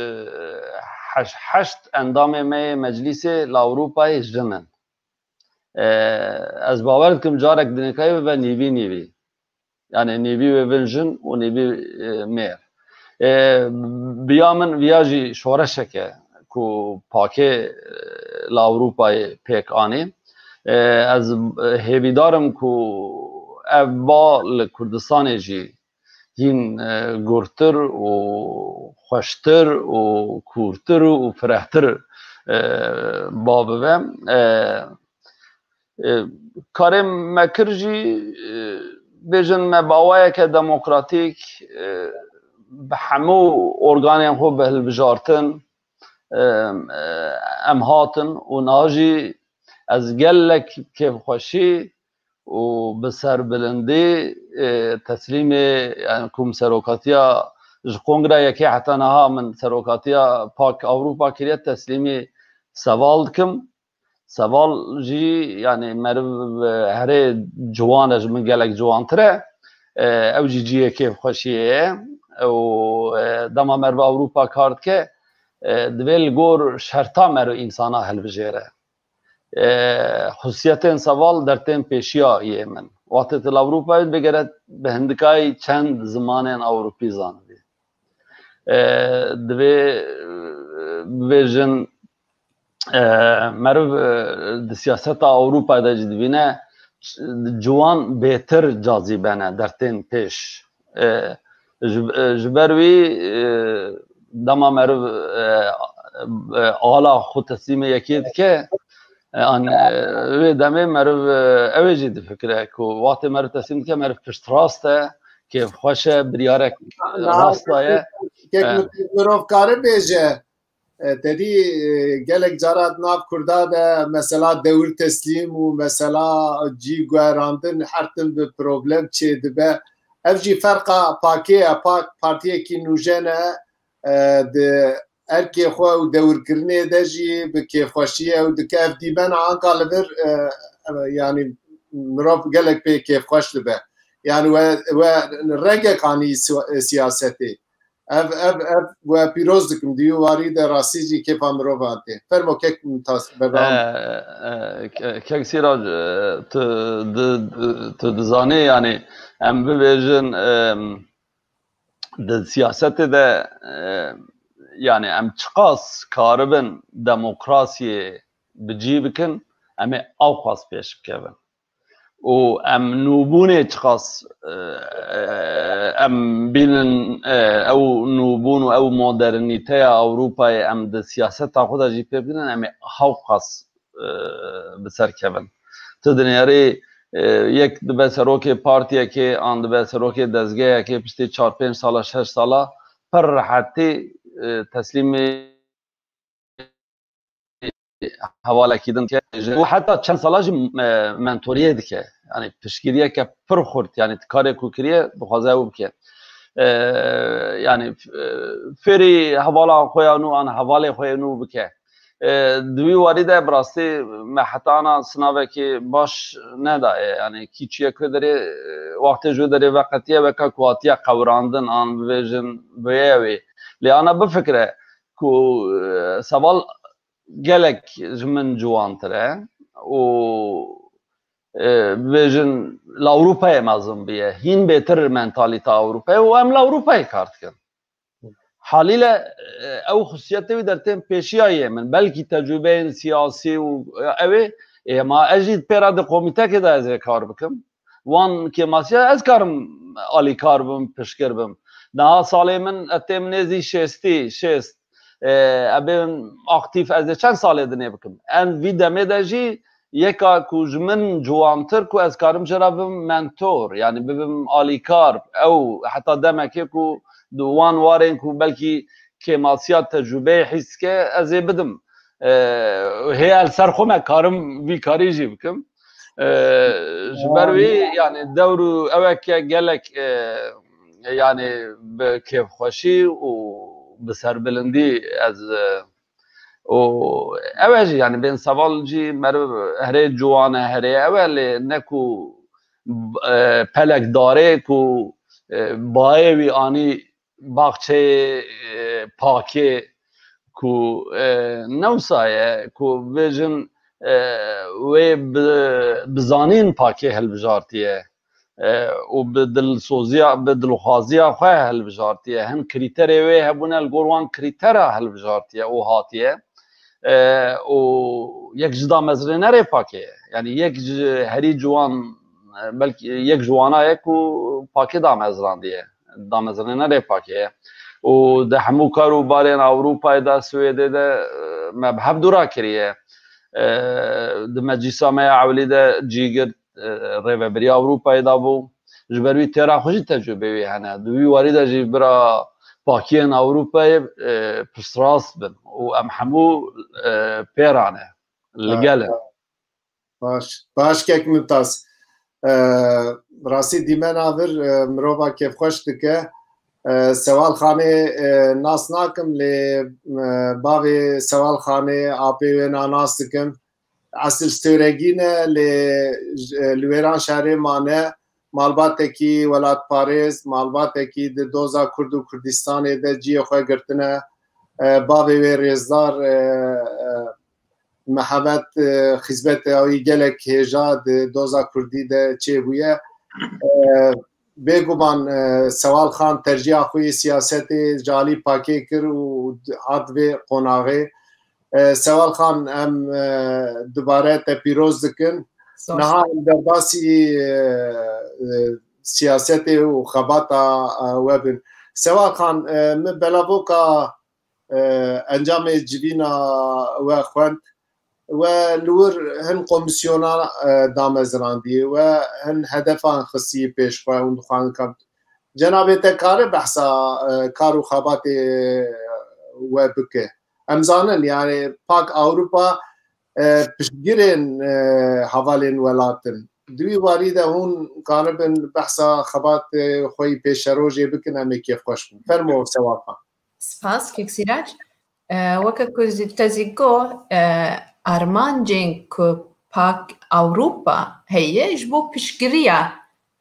heş-, heşt endamê me yê meclîsê li Ewropayê jin in. E, ez bawer dikim carek dinêkayê bibe nîvî nîvî. Yani nîvî wê bin jin û nîvî, e, mêr. E, bi ya min viya jî şoreşeke ku pakê, e, li Ewropayê pêk anî. E, ez, e, hêvîdar im ku ev ba li Kurdistanê jî hîn, e, gurtir û xweştir û kûrtir û firehtir, e, ba bibe. E, e, karê me kir jî, e, bêjin me bi awayeke demokratîk, e, bi hemû organên xwe bi hilbijartin, e, e, em hatin û niha jî ez gelek kêfxweşî û bi serbilindî, e, teslîmê, yani ku min serokatiya ji Kongreya Yekê heta niha min serokatiya Pak Ewropa kiriye, teslîmî Seval dikim. Seval jî, yani meriv, e, herê ciwan e, ji min gelek ciwantir e. E, ew jî cihê kêfxweşiyê ye. Û, e, dema meriv Ewropa kar dike, e, divê li gor şerta meriv însana hilbijêre. E, xusiyetên Seval dertên pêşiya yê min. Wextê tu li Ewropayê dibê gere bi hindikayî çend zimanên Ewropî zanibî. E, divê, e, bibêjin, e, meriv, e, di siyaseta Ewropa de jî dibîne, ç-, ciwan bêtir cazîbe ne dertên pêş. E, ji, e, ji ber wî, e, dema meriv, e, e, ala xwe teslîmê yekê dike, e, an, e, wê demê meriv, e, ew ê jî difikire ku wextê meriv teslîm dike, meriv piştrast e, kêfxweş e, biryarek rast daye. Kek, e, mirov kare bêje, e, tedî, e, gelek cara di nav Kurda de mesela dewir teslîm û mesela cî guherandin her tim bi problem çê dibe. Ev jî ferqa pakê ye, pak partiyekî nûjen e, e, di erkê xwe û dewirkirinê de jî bi kêfxweşiyê ew dike. Ev dîmena anka li vir, e, e, yanî mirov gelek pê kêfxweş dibe. Yanî we, we rengek anî si-, siyasetê. Ev, ev, ev we pîroz dikim. Di wî warî de rastî jî kêfa mirovan tê. Fermo kek Mumtaz, berdewam. E, e, ke-, kek Sîrac, e, tu di-, tu dizanî, yanî em bibêjin, e, di siyasetê de, e, yanî em çiqas karibin demokrasiyê bi cî bikin, em ê ewqas pêş bikevin. Û em nûbûnê çiqas, e, e, em bînin, e, ew nûbûn û ew modernîteya Ewropayê em di siyaseta xwe de jî pê bidin, em ê hewqas, e, bi ser kevin. Tu dinêrî, e, yek dibe serokê partiyekê, an dibe serokê dezgehekê, piştî çar pênc sala, şeş sala, pir rehetî, e, teslîmê hevalekî din dike. Û heta çend sala jî, e, mentoriyê dike. Yani piştgiriyeke pir xurt, yani karê ku kiriye, dixwaze ew bike. E, yani, e, fêrî hevala xwe ya nû an hevalê xwe yê nû bike. E, di wî warî de bi rastî me heta ana sinavekî baş nedaye. Yani kî çiye ku derê, e, wextê ji wê derê veqetiye weke ku hatiye qewirandin an bibêjin bûye wê. Lê ana bifikire ku, e, Seval gelek ji min ciwantir e û, e, bibêjin li Ewropayê mezin bûye. Hîn bêtir mentalîta Ewropayê û em li Ewropayê kar dikin. Halîle, e, ew xusiyetê wî dertên pêşiya yê min. Belkî tecrûbeyên siyasî û, e, ew ê, ê, ma ez jî pê re di komîtekê de ez ê kar bikim. Wan kêmasiya ez karim alîkar bim, piştgir bim. Niha salê min, etê min nêzî şêstî, şêst. E, ebê min aktîf ez ê çend salê dinê bikim? Em vî demê de jî yeka ku ji min ciwantir ku ez karim jê re bibim mentor, yanî bibim alîkar, ew heta demekê ku di wan warên ku belkî kêmasiya tecrûbeyê hîs dike, ez ê bidim. E, hê ez li ser xwe me karim vî karî jî bikim. E, ji ber wî, yanî dewr û eweke gelek, e, yanî bi kêfxweşî û bi serbilindî ez, e, û ew e jî, yanî bên seval jî meriv herê ciwan e, herê ew e, lê ne ku, e, pelek darê ku, e, bayê wî anî baxçeyê, e, pakê ku, e, ne wisa ye ku bêjin, e, wê bi, bi zanîn pakê hilbijartiye, e, û bi dilsoziya, bi dilxwaziya xwe hilbijartiye. Hin krîterê wê hebûne, li gor wan krîtera hilbijartiye û hatiye. E, û yek ji damezrênerê pakê ye. Yanî yek ji herî ciwan, e, belkî yek ji wana ye ku pakê damezrandiye. Damezrênerê pakê ye. Û di hemû kar û barên Ewropayê de, Swêdê de, e, me bi hev dû re kiriye. E, di meclîsa me ya ewilî de cî girt, e, rêveberiya Ewropayê de bû. Ji ber wî têra xwe jî tecrûbê wî hene. Di wî warî de jî bira pakiyên Ewropayê, e, piştrast bin û em hemû, e, pê re ne. Li gel in. Baş, baş kek Mimtaz. E, rastî dîmena vir, e, mirova kêfxweş dike. E, Sewal Xanê, e, nas nakim lê, e, bavê Sewal Xanê apê wê na nas dikim. Esil Stêregî ne lê, e, li wêran şerê mane. Malbatekî welatparêz, malbatekî di doza Kurd û Kurdistanê de cihê xwe girtine. E, bavê wê rêzdar, e, e, Mihemed, e, xizmeta wî gelek hêja di doza Kurdî de çêbûye. E, bêguman, e, Sewal Xan tercîha xwe yê siyasetê ji alî pakê kir û hat vê qonaxê. E, Sewal Xan, em, e, dubare te pîroz dikin. Sağ ol. Niha em derbasî, e, e, siyasetê û xebata, e, we bin. Sewal Xan, e, min belavoka, e, encamê civîna we xwend. We li wir hin komîsyona, e, damezrandî, we hin hedefan xistî pêş xwe hûn dixwazin kam. Cenabê te kare behsa, e, kar û xebatê we bike. Em zanin, yani, Pak Ewropa, e, piştgirên, e, hevalên welat in. Di wî warî de hûn karibin behsa xebatê xwe yî pêşerojê bikin, em ê kêfxweş bin. Fermo, Sewal Xan. Spas, kek Sîrac. E, weke ku zî te zî got, e, armancên ku Pak Ewropa heye ji bo piştgiriya,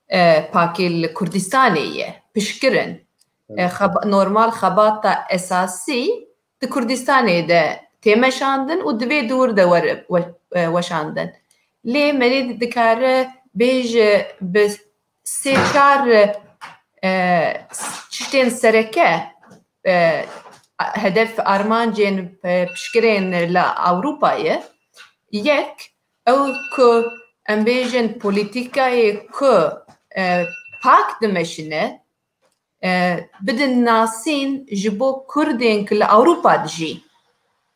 e, pakê li Kurdistanê ye, piştgir in. E, Evet. xeba-, normal xebata esasî di Kurdistanê de tê meşandin û di vê dûr de were-, we-, e, weşandin. Lê merî dikare bêje bi sê çar, e, tiştên sereke, e, hedef armancên, e, piştgirên li Ewropayê. Yek, ew ku em bêjin polîtîkayê ku, e, Pak dimeşine, e, bidin nasîn ji bo Kurdên ku li Ewropa dijî.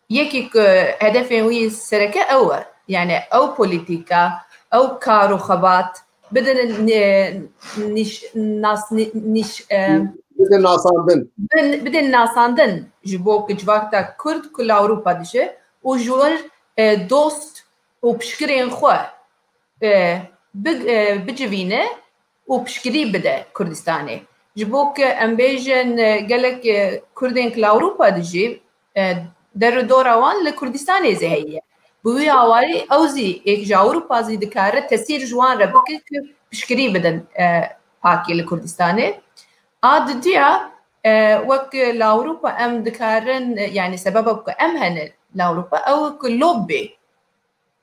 Yekî ku hedefên wî sereke ew e. Yani ew polîtîka, ew kar û xebat bidin, e, nîş-, nas-, nî-, nîş-, e, Bidin nasandin. bin-, bidin nasandin ji bo ku civaka Kurd ku li Ewropa dije û ji wir, e, dost û piştgirên xwe, e, bi-, e, bicivîne û piştgirî bide Kurdistanê. Ji bo ku em bêjin, e, gelek, e, Kurdên ku li Ewropa dijî, e, der û dora wan li Kurdistanê zî heye. Bi wî awarî ew zî êk ji Ewropa zî dikare tesîr ji wan re bike ku piştgirî bidin, e, Pakê li Kurdistanê. A diduya, e, wek li Ewropa em dikarin, e, yani sebeba ku em hene li Ewropa ew ku lobby.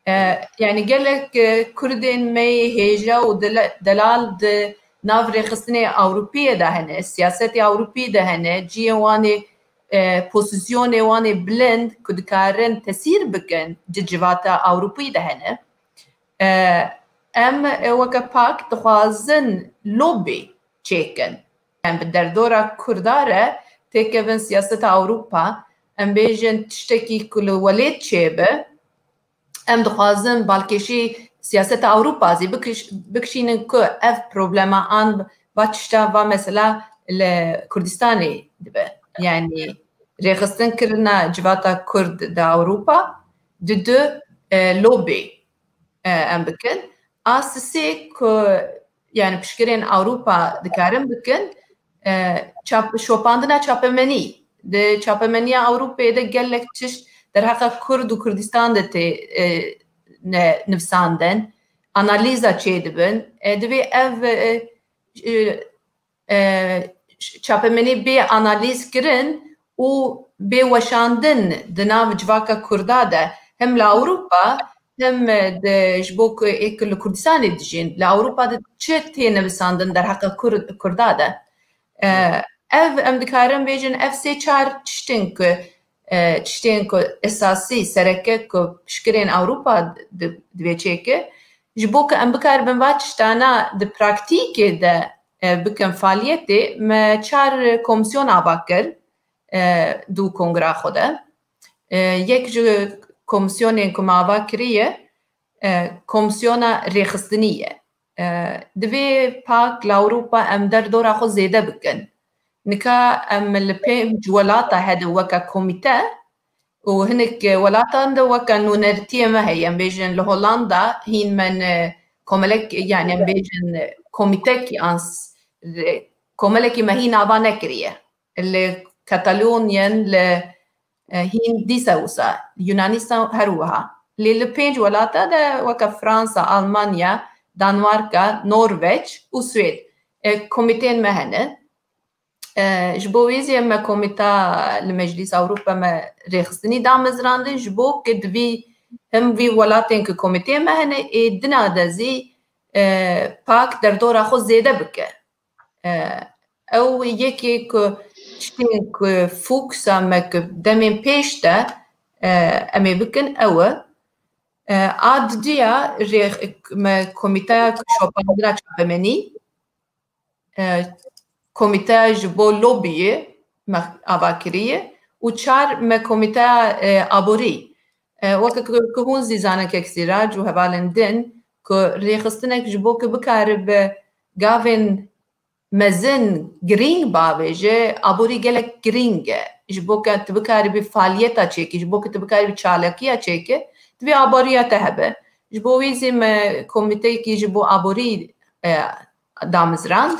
E, yani gelek, e, Kurdên me yê hêja û dela-, delal di nav rêxistinê Ewropî de hene, siyasetê Ewropî de hene, cihê wan ê, e, pozîsyonê wan ê bilind ku dikarin tesîr bikin di civata Ewropî de hene. E, em, e, weke Pak dixwazin lobby çêkin. Em bi derdora Kurda re têkevin siyaseta Ewropa, em bêjin tiştekî ku li welêt çêbe, em dixwazin balkêşî siyaseta Ewropa zî bikiş-, bikişînin ku ev problema an va tişta va mesela li Kurdistanê dibe. Yani rêxistin kirina civata Kurd di Ewropa, di du, e, lobê, e, em bikin. A sisê ku yani piştgirên Ewropa dikarin bikin, e, çap-, şopandina çapemenî. Di çapemeniya Ewropayê de gelek tişt derheqa Kurd û Kurdistan de tê, e, ne, nivsandin. Analîza çêdibin. E, divê ev, e, e, e, çapemenî bê analîz kirin û bê weşandin di nav civaka Kurda de, hem li Ewropa, hem, e, di, ji bo ku ê ku li Kurdistanê dijîn, li Ewropa de çi tê nivîsandin derheqa Kur-, Kurda de. E, ev, em dikarin bêjin, ev sê çar tiştên ku, e, tiştên ku esasî, sereke ku piştgirên Ewropa di-, divê çêke, ji bo ku em bikaribin va tiştana di praktîkê de, e, bikin faaliyetê, me çar komîsyon ava kir, e, di kongra xwe de. E, yek ji komîsyonên ku me ava kiriye, e, komîsyona rêxistinî ye. E, divê pak li Ewropa em derdora xwe zêde bikin. Nika em li pênc welata hede weke komîte û hinek welatan de weke nûnertiyê me heye. Em bêjin li Hollanda hîn me ne komelek, yani em bêjin komîtekî ans, komelekî me hîn ava nekiriye. Li Katalonyen, li, e, hîn dîsa wisa, Yunanistan her wiha. Lê li pênc welata de weke Fransa, Almanya, Danmarka, Norveç û Swêd, e, komîtên me hene. E, ji bo wê zî me komîta li Meclîsa Ewropa me rêxistinî damezrandin, ji bo ku di vî, hem vî welatên ku komîtê me hene, ê dina de zî, e, pak derdora xwe zêde bike. E, ew yekê ku tiştên ku foksa me ku demên pêş de, e, em ê bikin ew e. E, a didiya rê-, me komîteya ku şopandina çapemenî, e, komîteya ji bo lobiyê me ava kiriye û çar me komîteya, e, aborî. E, weke ku, ku hûn zî zanin kek Sîrac û hevalên din ku rêxistinek ji bo ku bikaribe gavên mezin, girîng bavêje, aborî gelek girîng e. Ji bo ke tu bikaribî faaliyeta çêkî, ji bo ke tu bikaribî çalakiya çêkî, divê aboriya te hebe. Ji bo wî zî me komîteyekî ji bo aborî, e, damizrand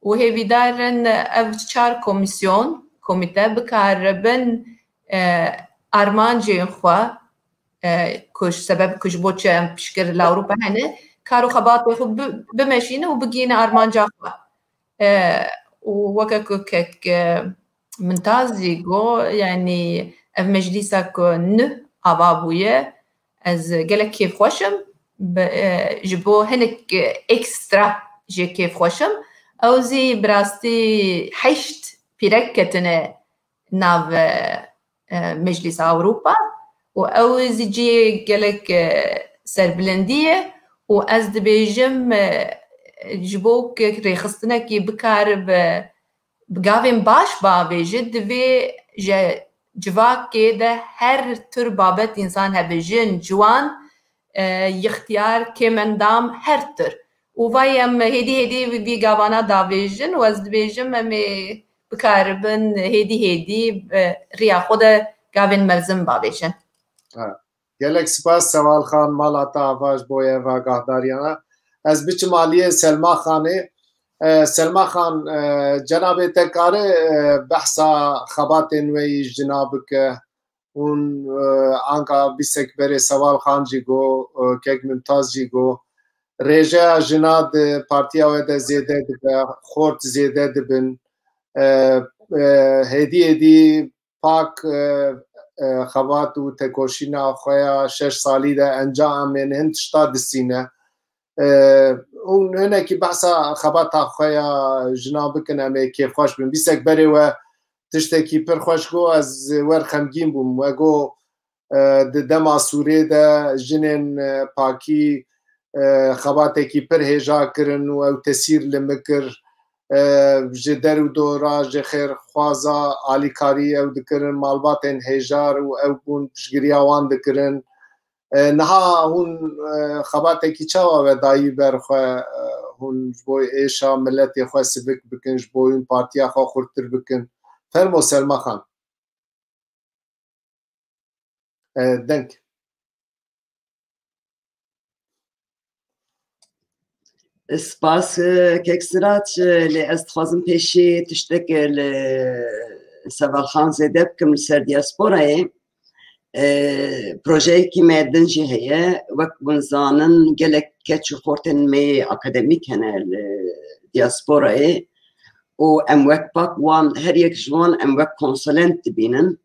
û hêvîdar in ev çar komîsyon, komîte bikaribin, e, armancên xwe, e, ku ji sebeb ku ji bo çi em piştgir li Ewropa hene, kar û xebatê xwe bi-, bimeşîne û bigihîne armanca xwe. E, û weke ku kek, e, Mintaz jî got, yanî ev meclîsa ku nuh ava bûye, ez gelek kêfxweş im. Bi, e, ji bo hinek, e, ekstra jê kêfxweş im. Ew zî bi rastî heşt pîrek ketine nav, e, e, Meclîsa Ewropa û ew zî cihê gelek, e, serbilindî ye û ez dibêjim, e, ji bo ku rêxistinekî bikaribe bi gavên baş bavêje, divê ji civakê de her tür babet însan hebe, jin, ciwan, e, yixtiyar, kêmendam, her tür. Û vay em hêdî hêdî vî, vî gavana davêjin û ez dibêjim em ê bikaribin hêdî hêdî, e, riya xwe de gavên mezin bavêjin. Ha. Gelek spas Sewal Xan, mala te ava ji bo eva agahdariyana. Ez biçim aliyê Selma Xanê. E, Selma Xan, e, cenabê te kare, e, behsa xebatên we yî jina bike. Hûn, e, anka bîstek berê Sewal Xan jî got, e, kek Mimtaz jî got, rêjeya jina di partiya we de zêde dibe, xort zêde dibin. E, e, hêdî hêdî pak, e, e, xebat û tekoşîna xwe ya şeş salî de encamên hin tişta distîne. E, û hinekî behsa xebata xwe ya jina bikin, em ê kêfxweş bin. Bîstek berê we tiştekî pir xweş got, ez wer xemgîn bûm. We got, e, di dema Sûrê de jinên, e, pakî, e, xebatekî pir hêja kirin û ew tesîr li min kir. E, ji der û dora, ji xêrxwaza alîkarî ew dikirin, malbatên hêjar û ew bûn piştgiriya wan dikirin. E, niha hûn, e, xebatekî çawa we dayî ber xwe, e, hûn ji bo êşa miletê xwe sivik bikin, ji bo hûn partiya xwe xurttir bikin? Fermo Selma Xan. E, deng. Spas, e, kek Sirac, e, lê ez dixwazim pêşî tiştek, e, li Seval Xan zêde bikim li ser diasporayê. E, projeyekî me din jî heye. Wek hûn zanin, gelek keç û xortên me yê akademîk hene li diasporayê. Û em wek pak wan, her yek ji wan em wek konsulent dibînin.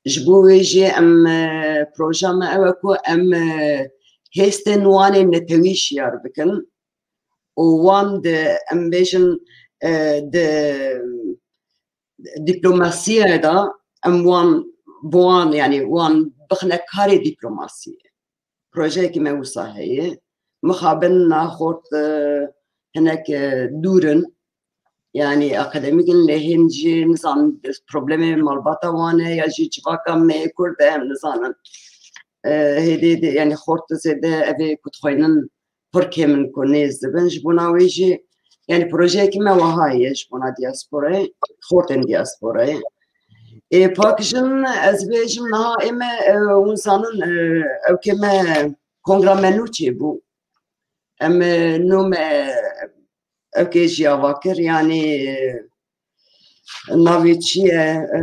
Ji bo wê jî em, e, proja me ew e ku em, e, hêstên wan ê netewî şiyar bikin û wan di, em bêjin, e, di dîplomasiyê de em wan, bi wan, yanî wan bixine karê dîplomasiyê. Projeyekî me wisa heye. Mixabin naxort, e, hinek, e, dûr in. Yanî akademîk in, lê hên jî nizanin problemê malbata wan e ya jî civaka me yê Kurd e, em nizanin. E, hêdî dê, yanî xort zêde evê ku dixwînin pir kêm in ku nêz dibin. Ji bona wê jî, yanî projeyekî me wiha ye ji bona diasporayê, xortên diasporayê. Ê, pak jin, ez bêjim niha ê me, e, hûn zanin, e, ewkê me kongra me nû çêbû. Em, e, nû me ewkê jî ava kir, yanî, e, navê çi ye, e,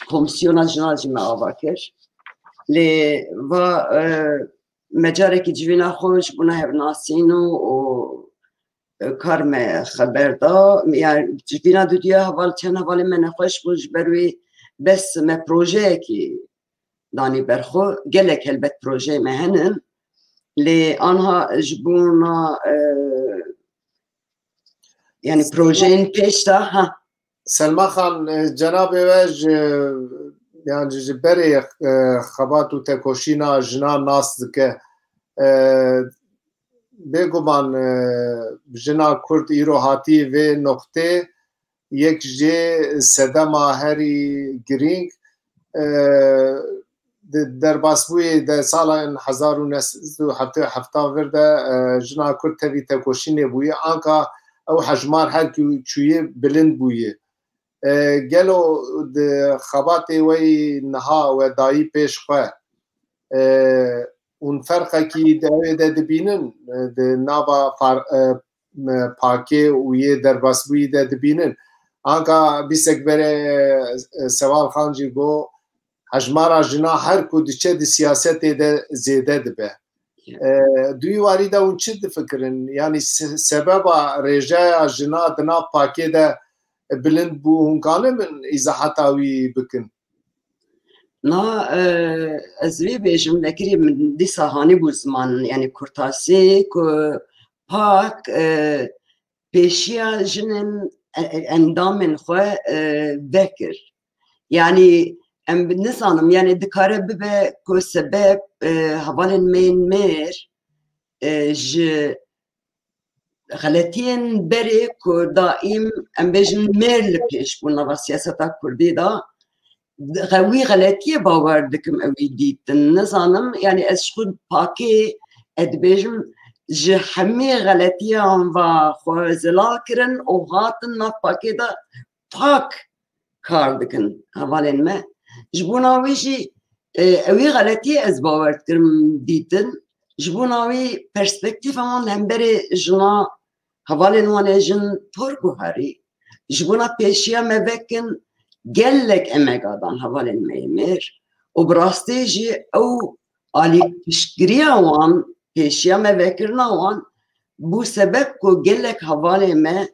komîsyona jinan jî me ava kir. Lê va, e, me carekî civîna xwe ji bona hevnasîn û, û, e, kar me xeber da. Ya civîna duduya heval, çend hevalên me nexweş bûn, ji ber wê bes me projeyekî danî ber xwe. Gelek helbet projeyê me henin. Lê anha ji bona, e, yanî projeyên pêş de, ha. Selma Xan, e, cenabê we ji, yan ji berê, e, xebat û tekoşîna jinan nas dike. E, bêguman, e, jina Kurd îro hatî vê noqtê, yek jê sedema herî girîng, e, di derbasbûyê de sala in hezar û neh sed û heftê û heft vir de, e, jina Kurd tevî tekoşînê bûye, anka ew hejmar her ku çûye bilind bûye. E, gelo di xebatê we yî niha we dayî pêş xwe, e, hûn ferqekî di ewê de dibînin, e, di nava far-, e, me pakê û yê derbasbûyî de dibînin. Anka bîsek berê, e, Sewal Xan jî got, hejmara jina her ku diçe di siyasetê de zêde dibe. E, di wî warî de hûn çi difikirin? Yanî se-, sebeba rêjeya jina di nav pakê de bilind bû, hûn kanibin îzahata wî bikin? Na, e, ez vê bêjim, vekirî min dîsa hanî bû ziman, yanî kurtasî ku pak, e, pêşiya jinên, e, e, endamên xwe, e, vekir. Yanî em nizanim, yanî dikare bibe ku sebeb, e, hevalên me yên mêr, e, ji xeletiyên berê ku daîm em bêjin mêr li pêş bû nava siyaseta kurdî de, wî xeletiyê bawer dikim ew ê dîtin. Nizanim, yanî ez ji xwe pakê, ez dibêjim, ji hemî xeletiyan va xwe zelal kirin û hatin nav pakê de pak kar dikin hevalên me. Ji bona wê jî, e, ewî xeletiyê ez bawer dikirim dîtin. Ji bona wî perspektîfa wan li hemberê jina, hevalên wan ê jin pir guherî. Ji bona pêşiya me vekin gelek emega dan hevalên me yê mêr. Û bi rastî jî ew alî piştgiriya wan, pêşiya me vekirina wan, bû sebeb ku gelek hevalê me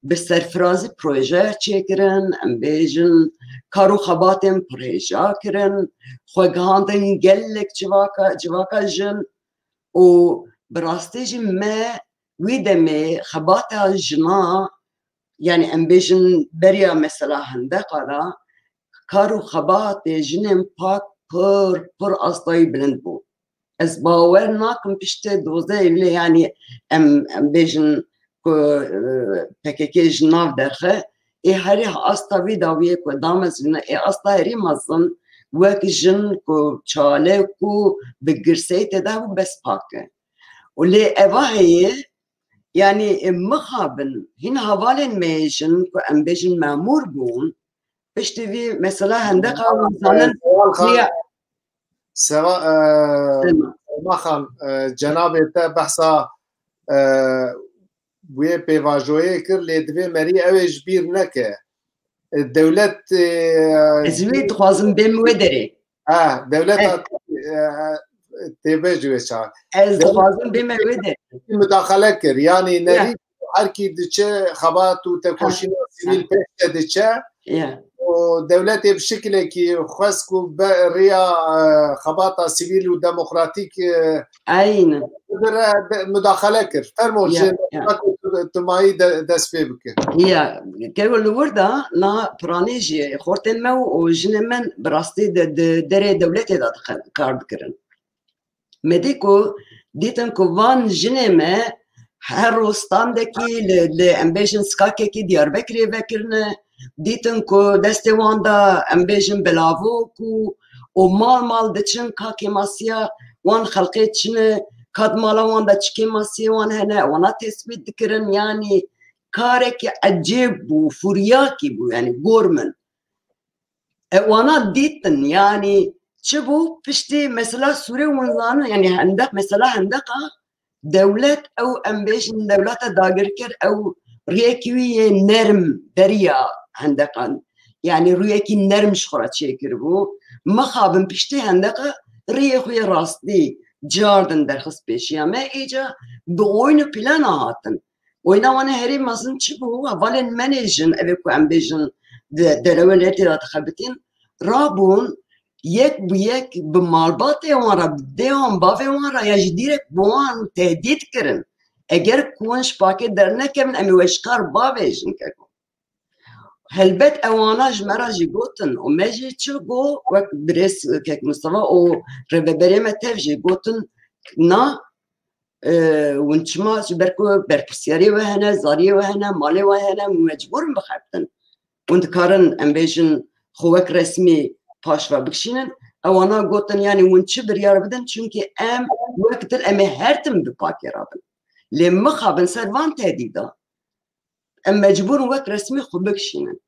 bi serfirazî projeya çêkirin, em bêjin kar û xebatên pirêja kirin, xwe gihandin gelek civaka, civaka jin û bi rastî jî me wî demê xebata jina, yanî em bêjin beriya mesela hendeqa de kar û xebatê jinên pak pir, pir astayî bilind bû. Ez bawer nakim piştê dozdehê lê, yanî em, em bêjin ku, e, P K K ji nav derxe, ê herî asta vî dawiyê ku damezrîne, ê asta herî mezin wek jin ku çale ku bi girseyî tê de bû bes pak e. Û lê eva heye, yanî, e, mixabin, hîn hevalên me yê jin ku em bêjin memûr bûn, piştî vî mesela hendeqa wan zanin, Sewal Xan, riya Sewa, e, Sema. Sema Xan, e, cenabê te behsa, e, wê pêvajoyê kir, lê divê merî ew ê ji bîr neke. E, dewlet, e, Ez wê dixwazim bêm wê derê. Ha, dewleta, Eh. e, têbe ji wê çax. Ez Dewlet dixwazim bême wê derê. Mudaxale kir. Yanî Ya. nerî her kî diçe xebat û tekoşîna Ha, sivîl ha. pêş de diçe. Ya. û dewletê bi şikilekî xwest ku be riya, e, xebata sivîl û demokratîk, e, Aynen. bire de, mudaxale kir. Fermo Ya, ji ya. tu, tu mayî de, dest pê bike. Ya, kero li wir de na piranî jî xortên me û, û jinên me bi rastî de, di derê dewletê de dixe-, kar dikirin. Me dî ku dîtin ku van jinê me her rû standekî li, li em bêjin skakekî Diyarbekirê vekirine, dîtin ku destê wan de em bêjin belavok û, û mal mal diçin ka kêmasiya wan xelqê çine, ka di mala wan de çi kêmasiyê wan hene, wana tesbît dikirin, yanî karekî ecêb bû, furyakî bû, yanî gor min. E, wana dîtin, yanî çi bû piştî mesela Sûrê û zanin, yanî hendeq, mesela hendeqa dewlet, ew em bêjin dewleta dagirker, ew riyekî wî yê nerm beriya hendeqan, yanî rûyekî nerm ji xwe re çêkiribû. Mixabin piştî hendeqa riyê xwe yê rastî cardin derxist pêşiya me, îca bi oyun û plana hatin. Oyna wan ê herî mezin çi bû? Hevalên me nê jin, ev ê ku em bêjin, di derewên erdê de dixebitîn, rabûn yek bi yek bi malbatê wan re, bi dê wan, bavê wan re ya jî dîrek bi wan tehdît kirin. Eger ku hûn ji pakê dernekevin, em ê we ji kar bavêjin keko. Helbet ewana ji me re jî gotin û me jî çi got, wek birêz Kek Mustafa û rêveberê me tev jî gotin, na, e, hûn çima, ji ber ku berpirsiyarê we hene, zariyê we hene, malê we hene, hûn mecbûr in bixebitin. Hûn dikarin, em bêjin, xwe wek resmî paş ve bikişînin. Ewana gotin, yanî hûn çi biryar bidin, çunkî em wek dil em ê her tim bi pakê re bin. Lê mixabin ser van tehdîda. Em mecbûr in wek resmî xwe bikişînin.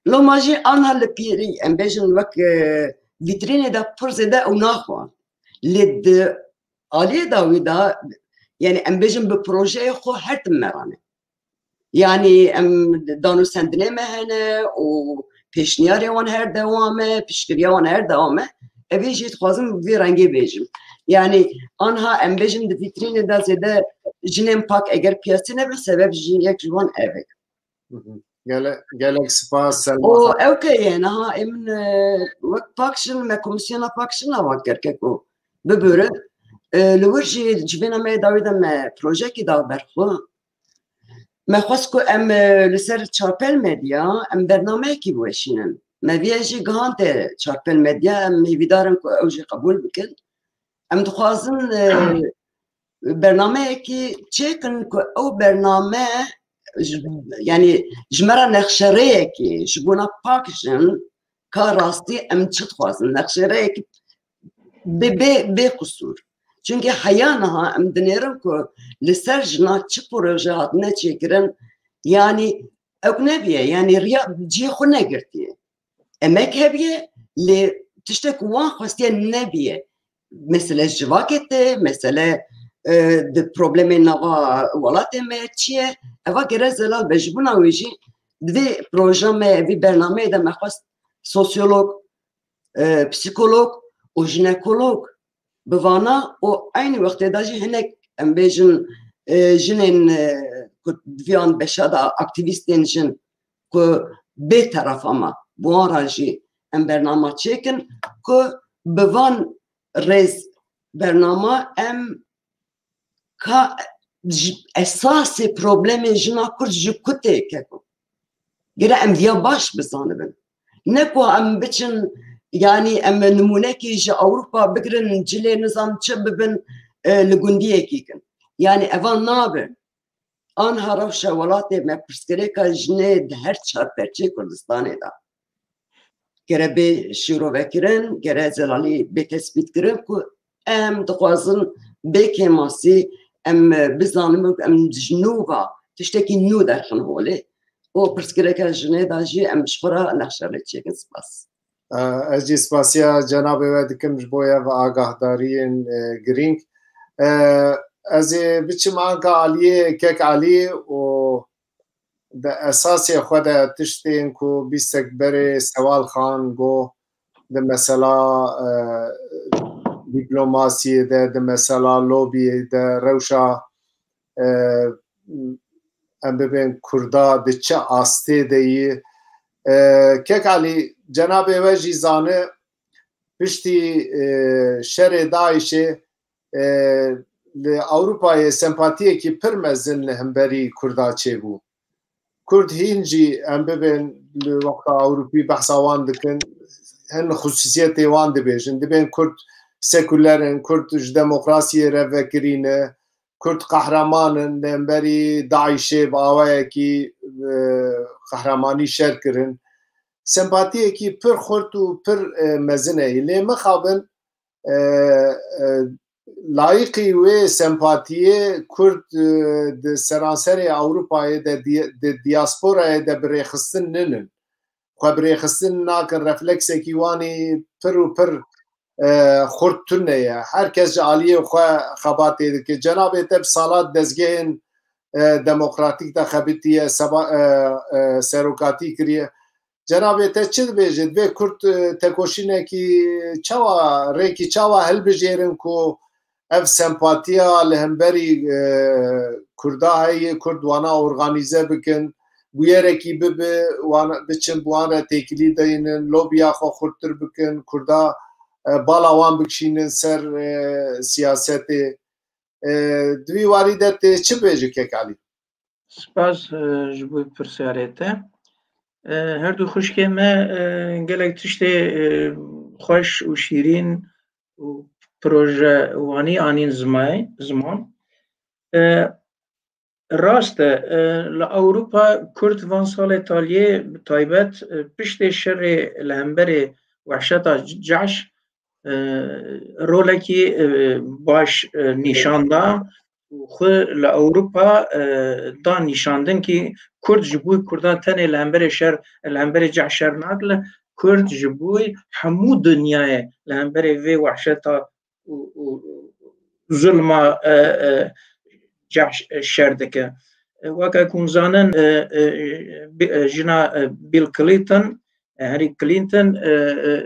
Loma jî anha li pîrî, em bêjin wek, e, vîtrînê de pir zêde ew naxwe. Lê di aliyê dawî de, yanî em bêjin bi projeyê xwe her tim me re ne. Yanî em danûsendinê me hene û pêşniyarê wan her dewam e, piştgiriya wan her dewam e. Evî jî dixwazim vî rengê bêjim. Yanî anha em bêjin di vîtrînê de zêde jinên pak eger piyasî nebin, sebeb jî yek ji wan ev e. Hı hı. Gele-, gelek spas, Selma Û Xan. Ew ke ye, niha ê min, e, wek pak jin, me komîsyona pak jin ava kir keko. Bibore, e, li wir jî civêna me yê dawî de me projeyekî da ber xwe. Me xwest ku em, e, li ser Çarpel Medya em bernameyekî biweşînin. Me viya jî gihande Çarpel Medya, em hêvîdar in ku ew jî qebûl bikin. Em dixwazin, e, bernameyekî çêkin ku ew bername ji, yanî ji me re nexşerêyekî ji bona pak jin ka rastî em çi dixwazin, nexşerêyekî bê, bê, bê qisûr. Çunkî heya niha em dinêrin ku li ser jina çi proje hatine çêkirin, yanî ew nebiye, yanî riya cihê xwe negirtiye. Emek hebiye, lê tiştek wan xwestiye nebiye. Mesele civakê te, mesele, e, di problemê nava welatê me çi ye? Eva gere zelal be. Ji bona wê jî di vê proja me, vî bernameyê de me xwest sosyolog, e, psîkolog û jinekolog bi vana û eynî wextê de jî hinek, em bêjin, e, jinên, e, ku di viyan beşa de aktîvîstên jin ku bê teref ama bi wan re jî em bernama çêkin ku bi van rêz bernama em ka ji esasê problemê jina Kurd ji ku tê keko. Gere em viya baş bizanibin. Ne ku em biçin, yanî em nimûnekî ji Ewropa bigirin, cilê nizam çi bibin, e, li gundiyekî kin. Yanî eva nabe. Anha rewşa welatê me pirsgirêka jinê di her çar perçeyê Kurdistanê de. gere bê şîrovekirin, gere zelalî bê tespîtkirin ku em dixwazin bê kêmasî em bizanin ku em ji nû ve tiştekî nû derxin holê. Û pirsgirêka jinê de jî em ji xwe re nexşe lê çêkin. Spas. Ez jî spasiya cenabê we dikim ji bo ev agahdariyên, e, girîng. E, ez ê biçim anka aliyê kek Alî û di esasê xwe de tiştên ku bîstek berê Sewal Xan got, di mesela, e, dîplomasiyê de, di mesela lobiyê de, rewşa, e, em bibên Kurda di çi astê de yî. E, kek Alî, cenabê we jî zane, piştî, e, şerê DAIŞê, e, li Ewropayê sempatiyekî pir mezin li hemberî Kurda çêbû. Kurd hîn jî em bibên li wexta Ewropî behsa wan dikin, hin xusûsiyetê wan dibêjin. Dibên Kurd sekuler in, Kurd ji demokrasiyê re vekirî ne, Kurd qehreman in, li hemberî DAIŞê bi awayekî, e, qehremanî şer kirin. Sempatiyekî pir xurt û pir, e, mezin heye. Lê mixabin, e, e, layîqî wê sempatiyê Kurd, e, di seranserê Ewropayê de, di, di diasporayê de bi rêxistin ninin. Xwe bi rêxistin nakin, refleksekî wan î pir û pir, e, xurt tune ye. Her kes ji aliyê xwe xebatê dike. Cenabê te bi salat dezgehên, e, demokratîk de xebitiye, seba-, e, e, serokatî kiriye. Cenabê te çi dibêje? Divê Kurd, e, tekoşînekî çawa, rêkî çawa hilbijêrin ku ev sempatiya li hemberî, e, Kurda heye, Kurd wana organîze bikin, bûyerekî bibe, wan, biçin bi wan re têkilî deynin, lobiya xwe xurttir bikin, Kurda, e, bala wan bikişînin ser, e, siyasetê. E, di vî warî de tê çi bêje kek Alî? Spas, e, ji bo pirsiyarê te. E, her du xwişkê me, e, gelek tiştê, e, xweş û şîrîn û proje wanî anîn zimayê, ziman. E, rast e, e, li Ewropa Kurd van salê taliyê bi taybet, e, piştê şerê li hemberê wehşeta Cehş, e, rolekî, e, baş, e, nîşan da û xwe li Ewropa, e, da nîşandin kî Kurd ji bo Kurdan tenê li hemberê şer, li hemberê Cehş şer nake, Kurd ji bo hemû dinyayê li hemberê vê wehşeta û, û, û zulma, e, e, Cehş, e, şer dike. E, weke ku hûn zanin, e, e, bi-, e, jina, e, Bill Clinton, e, Hillary Clinton, e, e,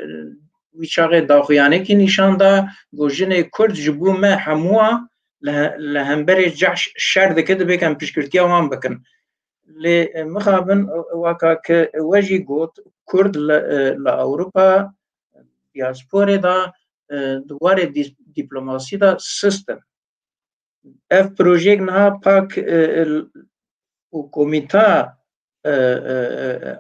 wî çaxê daxuyanekî nîşan da, got, jinê Kurd ji bo me hemû a li he-, li hemberê Cehş şer dike, divê em piştgirtiya wan bikin. Lê, e, mixabin, e, weka ke we jî got, Kurd li, e, li Ewropa, diasporê de, e, di warê dî-, dîplomasî de sist in. Ev projeyek niha pak, e, e, û komîta, e, e, e,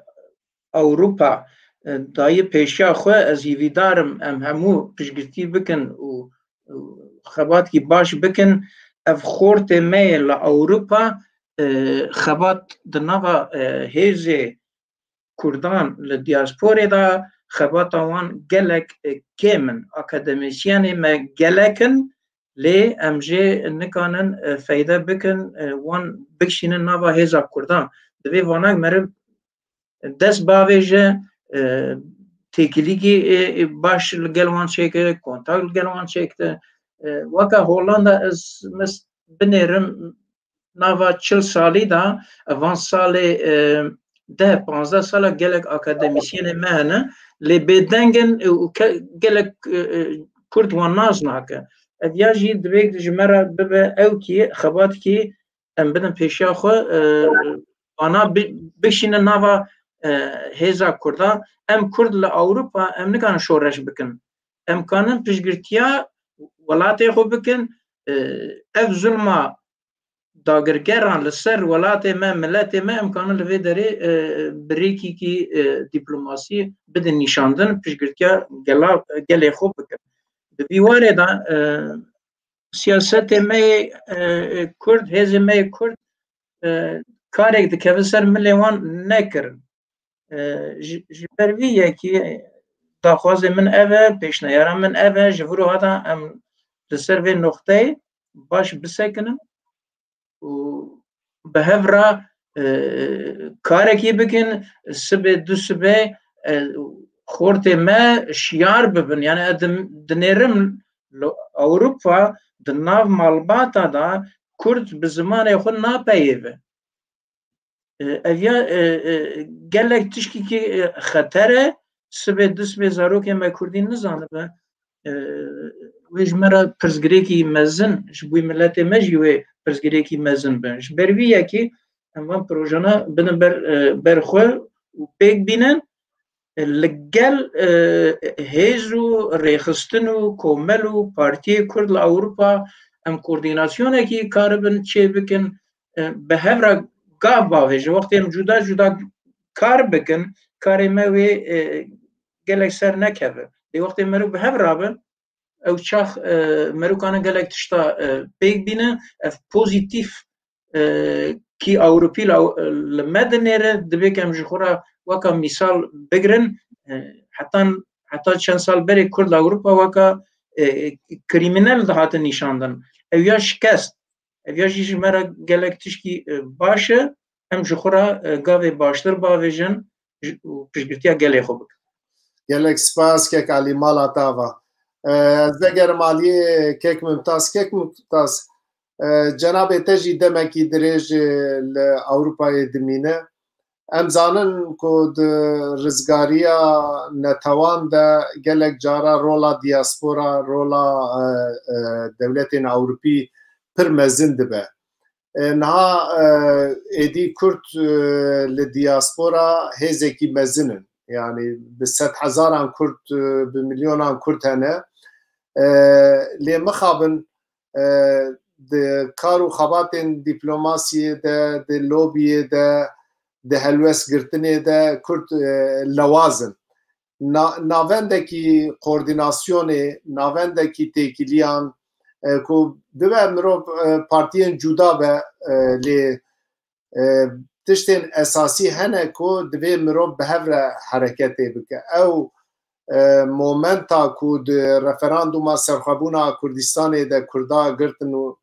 Ewropa, e, dayî pêşiya xwe, ez hîvîdar im em hemû piştgirtî bikin û, û xebatkî baş bikin. Ev xortê me yê li Ewropa, e, xebat di nava, e, hêzê Kurdan li diasporê de xebata wan gelek, e, kêm in. Akademîsyenê me gelek in, lê em jê nikanin, e, feyde bikin, e, wan bikişînin nava hêza Kurdan. Divê vanak meriv dest bavêje, e, têkilîkî, e, e, baş li gel wan çêke, kontak li gel wan çêkte. E, weke Hollanda ez mis binêrim, nava çil salî de, van salê, e, deh panzdeh sala gelek akademîsyenê me hene, lê bêdeng in û ke-, gelek, e, e, Kurd wan nas nake. Ev ya jî divê ji me re bibe ew kî xebatkî em bidin pêşiya xwe, e, vana bi-, bişînin nava, e, hêza Kurda. Em Kurd li Ewropa em nikarin şoreş bikin. Em kanin piştgirtiya welatê xwe bikin. E, ev zulma dagirgeran li ser welatê me, miletê me, em kanin li vê derê, e, bi rêkîkî, e, dîplomasî bidin nîşandin, piştgirtiya gela-, gelê xwe bikin. Di vî warê de, e, siyasetê me yê, e, e, Kurd, hêzê me yê Kurd, e, karek dikeve ser milê wan nekirin. E, ji, ji ber vî yekê daxwazê min ev e, pêşneyara min ev e, ji vir û hata em li ser vê noqteyê baş bisekinin û bi hev re, e, karekî bikin, sibê du sibê, e, xortê me şiyar bibin. Yani ez dim-, dinêrim li Ewropa di nav malbata de Kurd bi zimanê xwe napeyivin. E, ev ya, e, e, gelek tişkî ki, e, xeter e, sibê du sibê zarokê me Kurdî nizanibe. E, wê ji me re pirsgirêkî mezin, ji bo miletê me jî wê pirsgirêkî mezin be. Ji ber vî yekê em van projana bidin ber, e, ber xwe û pêk bînin. Li gel, e, hêz û rêxistin û komel û partiyê Kurd li Ewropa em koordînasyonekî karibin çêbikin, e, bi hev re gav bavêjin. Wextê em cuda cuda kar bikin, karê me wê, e, gelek ser nekeve. Lê wextê meriv bi hev rabin, ew çax, e, meriv kanin gelek tişta, e, pêk bînin, ev pozîtîf, e, kî Ewropî li, li me dinêre, divê ku em ji xwe re weka mîsal bigirin. E, hetan, heta çend sal berê Kurd li Ewropa weka, e, krîmînel dihatin nîşandin. Ew ya şikest. Ev ya jî ji me re gelek tişkî, e, baş e. Em ji xwe re, e, gavê baştir bavêjin ji-, û piştgirtiya gelê xwe bikin. Gelek spas, kek Alî, mala te ava. E, ez vegerim aliyê kek Mumtaz. Kek Mumtaz, e, cenabê te jî demekî dirêj, e, li Ewropayê dimîne. Em zanin ku di rizgariya netewan de gelek cara rola diaspora, rola, e, e, dewletên Ewropî pir mezin dibe. E, niha, e, êdî Kurd, e, li diaspora hêzekî mezin in. Yani bi sedhezaran Kurd, e, bi milyonan Kurd hene. E, lê mixabin, e, di kar û xebatên dîplomasiyê de, di lobiyê de, di helwestgirtinê de Kurd, e, lewaz in. Na-, navendekî koordînasyonê, navendekî têkiliyan, e, ku divê mirov, e, partiyên cuda be, e, lê, e, tiştên esasî hene ku divê mirov bi hev re hereketê bike. Ew, e, momenta ku di referanduma serxwebûna Kurdistanê de Kurda girtin û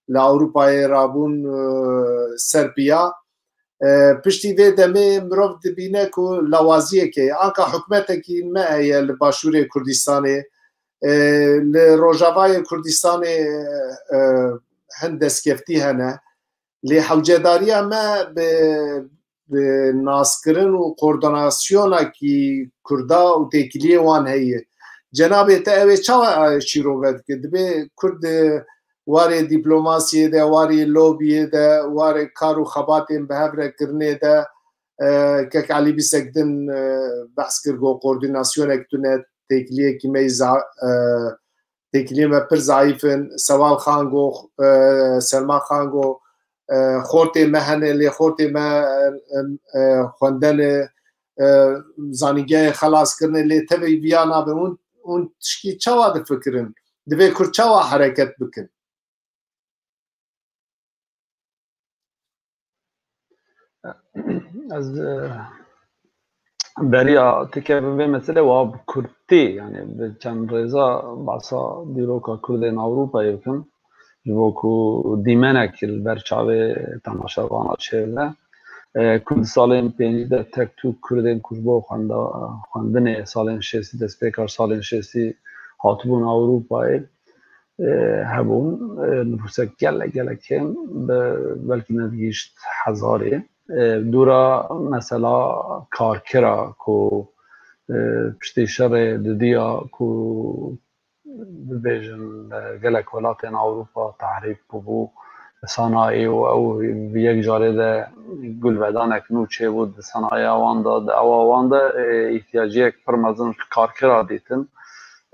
li Ewropayê rabûn, e, ser piya, e, piştî vê demê mirov dibîne ku lawaziyek heye. Anka hikûmetekî me heye li Başûrê Kurdistanê, e, li Rojavayê Kurdistanê, e, hin destkeftî hene. Lê hewcedariya me bi, bi naskirin û koordînasyonekî Kurda û têkiliyê wan heye. Cenabê te ew ê çawa, e, şîrove dike? Dibê Kurd, e, warê dîplomasiyê de, warê lobiyê de, warê kar û xebatên bi hev re kirinê de, e, kek Elî Bîsek din, e, behs kir, got koordînasyonek tune, têkiliyekî me za-, e, têkiliyê me pir zayîf in. Sewal Xan got, e, Selma Xan got, e, xortê me hene, lê xortê me, e, e, xwendene, e, zanîngehê xelas kirine, lê tevî viya nabe. Hûn, hûn tişkî çawa difikirin? Divê Kurd çawa hereket bikin? Ez, e, beriya tu kevin vê meselê wa bi kurtî, yani bi çend rêza behsa dîroka Kurdên Ewropayê bikim. Ji bo ku dîmenek li ber çavê temaşevana çêbe. E, Kurd di salên pêncî de tek tûk Kurdên ku ji bo xwenda-, xwendinê salên şêstî, destpêka salên şêstî hatibûn Ewropayê, e, hebûn. E, nifûsek gelek, gelek kêm, be-, belkî nedigihîşt hezarê. E, dûra mesela karkira ku, e, piştî şerê didiya ku bibêjin, e, gelek welatên Ewropa tehrîb bûbû, sanayî û ew bi yek carê de gulvedanek nû çêbû di sanayeya wan de, di ewa wan de, e, îhtiyaciyek pir mezin karkira dîtin.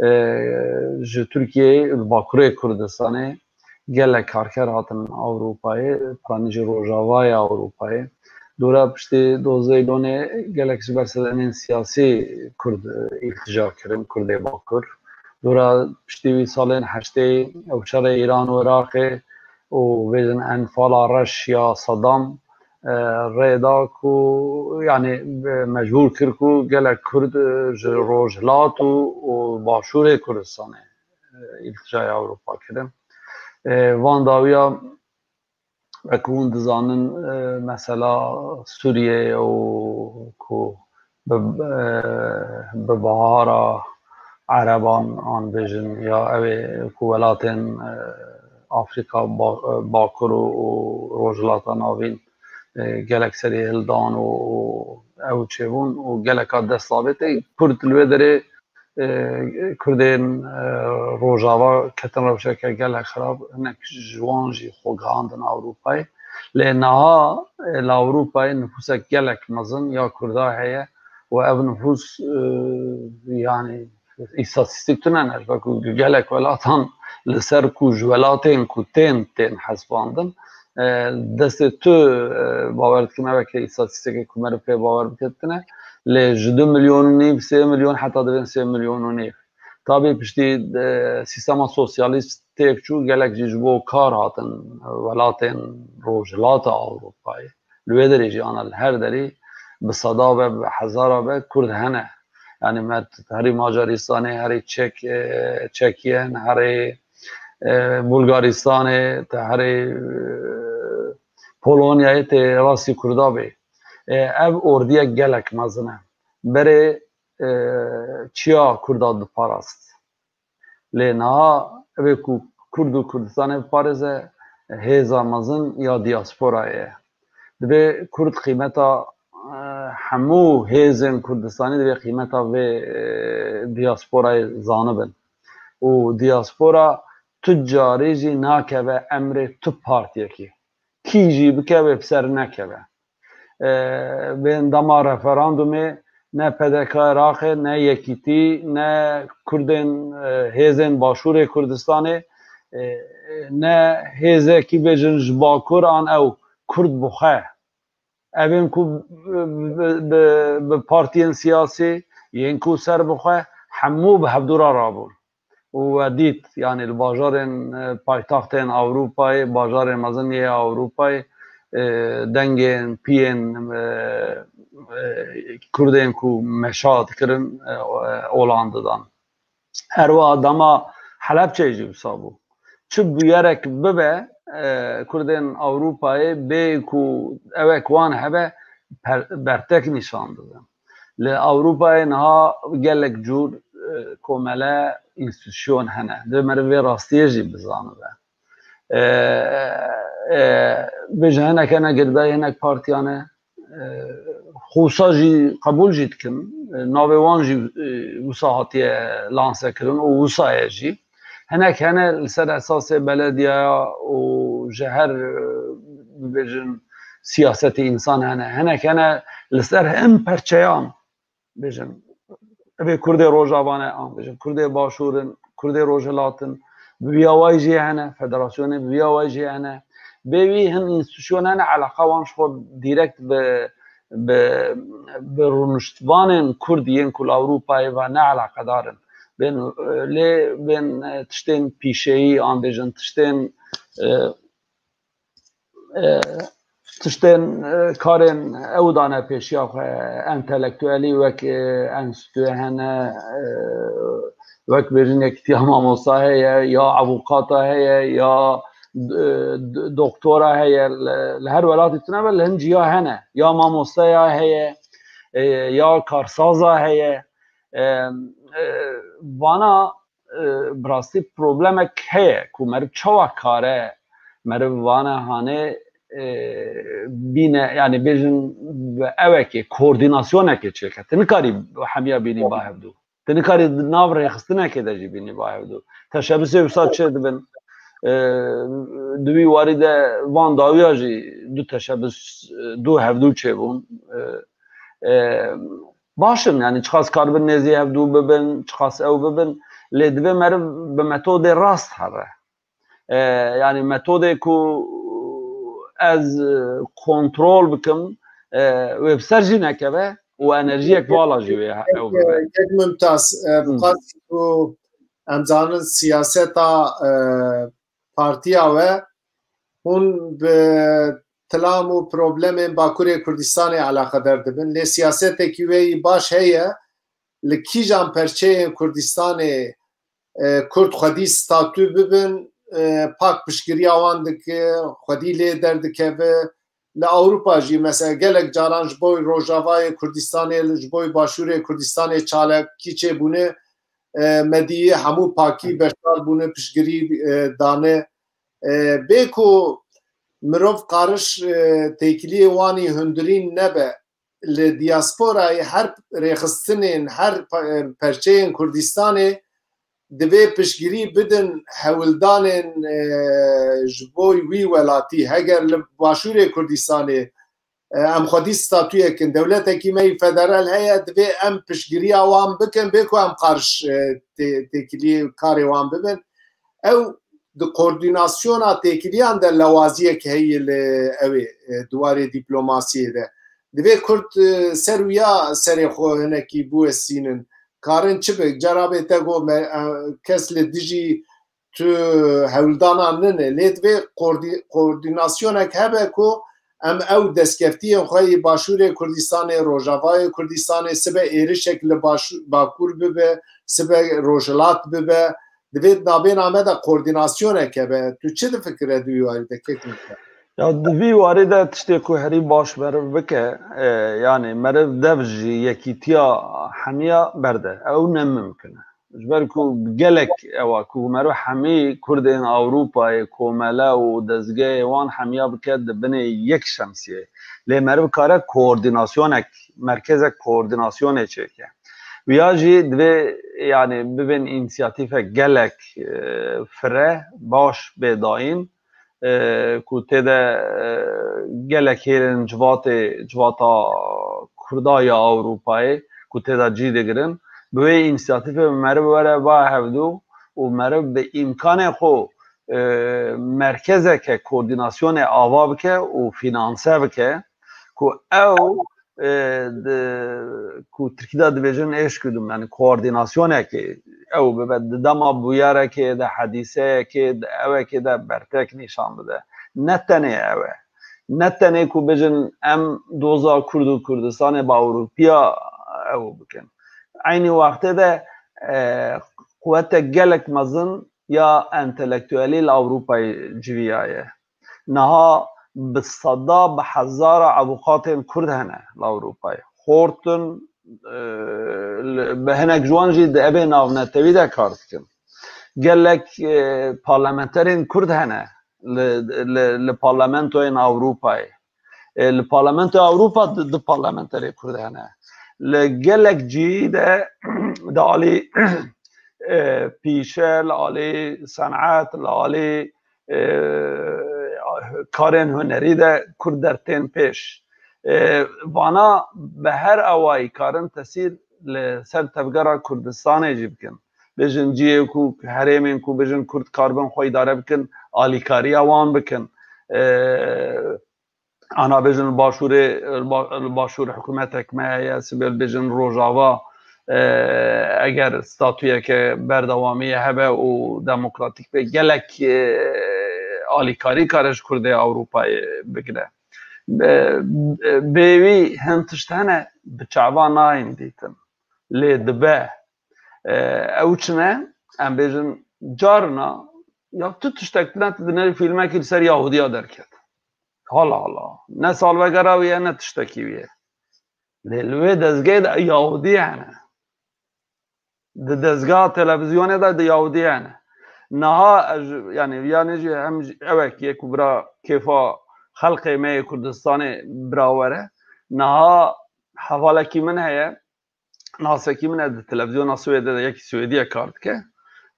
E, ji Tirkiyeyê, li Bakurê Kurdistanê gelek karker hatin Ewropayê, piranî jî Rojavayê Ewropayê. Dora piştî dozdeh Îlonê gelek ji ber sedenên siyasî Kurd, e, îltîca kirin, Kurdê Bakur. Dora piştî wî salên heştê ew şerê Îran û Iraqê û bêjin Enfala Reş ya Saddam, e, rê da ku, yanî, e, mecbûr kir ku gelek Kurd, e, ji Rojhilat û, û Başûrê Kurdistanê, e, îltijayê Ewropa kirin. E, van dawiya, wek hûn dizanin, e, mesela Sûriyeyê û ku bi, e, bi bahara Ereban an bêjin ya ew ê ku welatên, e, Afrîka ba-, e, Bakur û, û Rojhilata Navîn, e, gelek serî hildan û, û ew çêbûn û geleka dest davêtê Kurd li wê derê, e, Kurdên, e, Rojava ketin rewşeke gelek xirab, hinek ji wan jî xwe gihandin Ewropayê. Lê niha, e, li Ewropayê nifûsek gelek mezin ya Kurda heye û ev nifûs, e, yanî îstatîstîk tune ne, ji ber ku gelek welatan li ser ku ji welatên ku tên, tên hesibandin, e, destê tu, e, bawer dikim, ev weke îstatîstîkê ku meriv pê bawer bike tune, lê ji du milyon û nîv, sê milyon, heta dibên sê milyon û nîv. Tabî piştî, e, sîstema sosyalîst têk çû, gelek jî ji bo kar hatin welatên Rojhilata Ewropayê. Li wê derê jî ana li her derî bi seda be, bi hezara be Kurd hene. Yanî me herî Macaristanê, herî Çek-, e, Çekiyen, herî, e, Bulgaristanê, te herî, e, Polonyayê tê rastî Kurda bê. E, ev ordiyek gelek mezin e. Berê, e, çiya Kurda diparast. Lê niha ev ê ku Kurd û Kurdistanê biparêze, hêza mezin ya diasporayê ye. Divê Kurd qîmeta, e, hemû hêzên Kurdistanê divê qîmeta vê, e, diasporayê zanibin. Û diaspora tu carî jî nakeve emrê tu partiyekî. Kî jî bike wê bi ser nekeve. E, bên dema referandumê ne P D K Iraqê, ne Yekîtî, ne Kurdên, e, hêzên Başûrê Kurdistanê, e, ne hêzekî bêjin ji Bakur an ew Kurd bi xwe. Evên ku bi, bi, bi, bi partiyên siyasî yên ku ser bi xwe hemû bi hevdû re rabûn. Û we dît, yanî li bajarên, e, paytextên Ewropayê, bajarên mezin yê Ewropayê, e, dengên piyên, e, e, Kurdên ku meşa dikirin, e, e, olan didan. Her wiha dema Helebçeyê jî wisa bû. Çi bûyerek bibe, e, Kurdên Ewropayê bê ku ewek wan hebe per-, bertek nîşan didin. Li Ewropayê niha gelek cûr, e, komele, înstîtusyon hene. Divê meriv vê rastiyê jî bizanibe. E, e, bêje hinek hene girêdayî hinek partiyan e. E, xwe wisa jî qebûl jî dikim. E, navê wan jî, e, wisa hatiye lanse kirin û wisa ye jî. Hinek hene li ser esasê belediyaya û ji her, e, bibêjin siyasetê însan hene. Hinek hene li ser hin perçeyan, bêjin, divê Kurdê Rojava ne, an bêjin, Kurdê Başûr in, Kurdê Rojhilat in, bi vîya wayî jî hene, federasyonê bi vîya wayî jî hene. Bê wî hin înstîtusyon hene, eleqa wan ji xwe dîrekt bi, bi, bi rûniştvanên Kurd yên ku li Ewropayê ve ne eleqedar in. Bên, lê bên, e, tiştên pîşeyî, an bêjin, tiştên, e, e, tiştên, e, karên ew dane pêşiya xwe, entelektuelî wek, e, enstitûyê hene, e, wek bêjin yekîtiya mamosta heye, ya avûkata heye, ya, e, d-, doktora heye, li, li her welatî tune be, li hin ciya hene. Ya mamosteya heye, e, ya karsaza heye. E, e, vana e, bi rastî problemek heye ku meriv çawa kare meriv vane hanê, e, bîne, yanî bêjin bi ewekê koordînasyonekê çêke. Tu nikarî hemiya bînî ba hevdû. Tu nikarî di nav rêxistinekê de jî bînî ba hevdû. Teşebisê wisa çê dibin. E, di wî warî de van dawiya jî du teşebis, e, du hevdû çêbûn. E, e, baş in, yanî çiqas karibin nêzî hevdû bibin, çiqas ew bibin, lê divê meriv bi metodê rast here. E, yanî metodê ku ez, e, kontrol bikim, e, wê bi ser jî nekeve û enerjiyek vala jî wê he-, ew bibe. Kek Mumtaz, e, bi Hı. qasî ku em zanin siyaseta, e, partiya we, hûn bi tilam û problemên Bakurê Kurdistanê eleqedar dibin. Lê siyasetekî wê yî baş heye, li kîjan perçeyên Kurdistanê, e, Kurd xwedî statû bibin, e, pak piştgiriya wan dike, xwedî lê derdikeve. Li Ewropa jî mesela gelek caran ji bo Rojavayê Kurdistanê, ji bo Başûrê Kurdistanê çalakî çêbûne, e, me dî hemû pakî beşdar bûne, piştgirî, e, dane. E, bê ku mirov qariş, e, têkiliyê wan î hundirîn nebe, li diasporayê her rêxistinên, her pa-, e, perçeyên Kurdistanê divê piştgirî bidin hewldanên, e, ji bo wî welatî. Heger li Başûrê Kurdistanê, e, em xwedî statûyekin, dewletekî me yî federal heye, divê em piştgiriya wan bikin, bê ku em qarş, e, tê-, têkiliyê karê wan bibin. Ew di koordînasyona têkiliyan de lewaziyek heye li ew ê, e, di warê dîplomasiyê de. Divê Kurd, e, ser wiya serê xwe hinekî biwestînin. Karin çi be? Cara bê te got me, e, kes li dijî tu hewldanan nine. Lê divê koordî-, koordînasyonek hebe ku em ew destkeftiyên xwe yî Başûrê Kurdistanê, Rojavayê Kurdistanê, sibe êrişek li Baş-, Bakur bibe, sibe Rojhilat bibe, divê di navbêna me de koordînasyonek hebe. Tu çi difikire di wî warî de, kek Mîrza? Ya di vî warî de tiştê ku herî baş meriv bike, e, yanî meriv dev ji yekîtiya hemiya berde. Ew ne mimkin e. Ji ber ku gelek ewa ku meriv hemî Kurdên Ewropayê, komele û dezgehê wan hemiya bike di binê yek şemsiyê. Lê meriv kare koordînasyonek, merkezek koordînasyonê çêke. Wiya jî divê, yanî, bibên însiyatîfek gelek, e, fire, baş bê dayîn, e, ku tê de, e, gelek hêlên civatê, civata Kurda ya Ewropayê ku tê de cî digirin, bi wê însiyatîfê meriv were ba hevdû û meriv bi îmkanê xwe, e, merkezeke koordînasyonê ava bike û fînanse bike ku ew, e, di, ku Tirkî de dibêjin êşkudum, yani koordînasyonekê ew bibe, di dema bûyerekê de, hedîseyekê de, ewekê de bertek nîşan bide. Ne tenê ew e. Ne tenê ku bêjin em doza Kurd û Kurdistanê bi Ewropiya ew bikin. Eynî wextê de, e, quwete gelek mezin ya entelektuelî li Ewropayê civiyaye. Niha bi seda, bi hezara avûkatên Kurd hene li Ewropayê. Xort in, e, li, bi hinek ji wan jî di evê navnetewî de kar dikin. Gelek, e, parlamenterên Kurd hene li, li, li parlamentoyên Ewropayê. E, li Parlamentoya Ewropa du, du parlamenterê Kurd hene. Li gelek cihî de, di alî, e, pîşe, li alî senet, li alî, e, karên hunerî de Kurd dertên pêş. E, vana bi her awayî karin tesîr li ser tevgera Kurdistanê jî bikin. Bêjin cihê ku herêmên ku bêjin Kurd karibin xwe îdare bikin, alîkariya wan bikin. E, Ana bêjin li Başûrê, li ba-, li Başûr hikûmetek me heye, sibê bêjin Rojava, e, eger statuyeke berdewamiyê hebe û demokratîk be, gelek, e, alîkarî kare ji Kurdê Ewropayê bigire. Be-, bê wî hin tişt hene bi çavan nayên dîtin. Lê dibe, e, ew çi ne? Em bêjin carna ya tu tiştek tune, tu dinêrî fîlmekî li ser Yahudiya derket. Hala hala. Ne salvegera wî ye, ne tiştekî wî ye. Lê li wê dezgehê de Yahudî hene. Di dezgeha televîzyonê de di Yahudî hene. Niha ez, yanî, yanî jî hem jî ewek yê ku bira kêfa xelqê me yê Kurdistanê bira were. Niha hevalekî min heye. Nasekî min e, di televîzyona Swêdê de yekî Swêdiyê kar dike.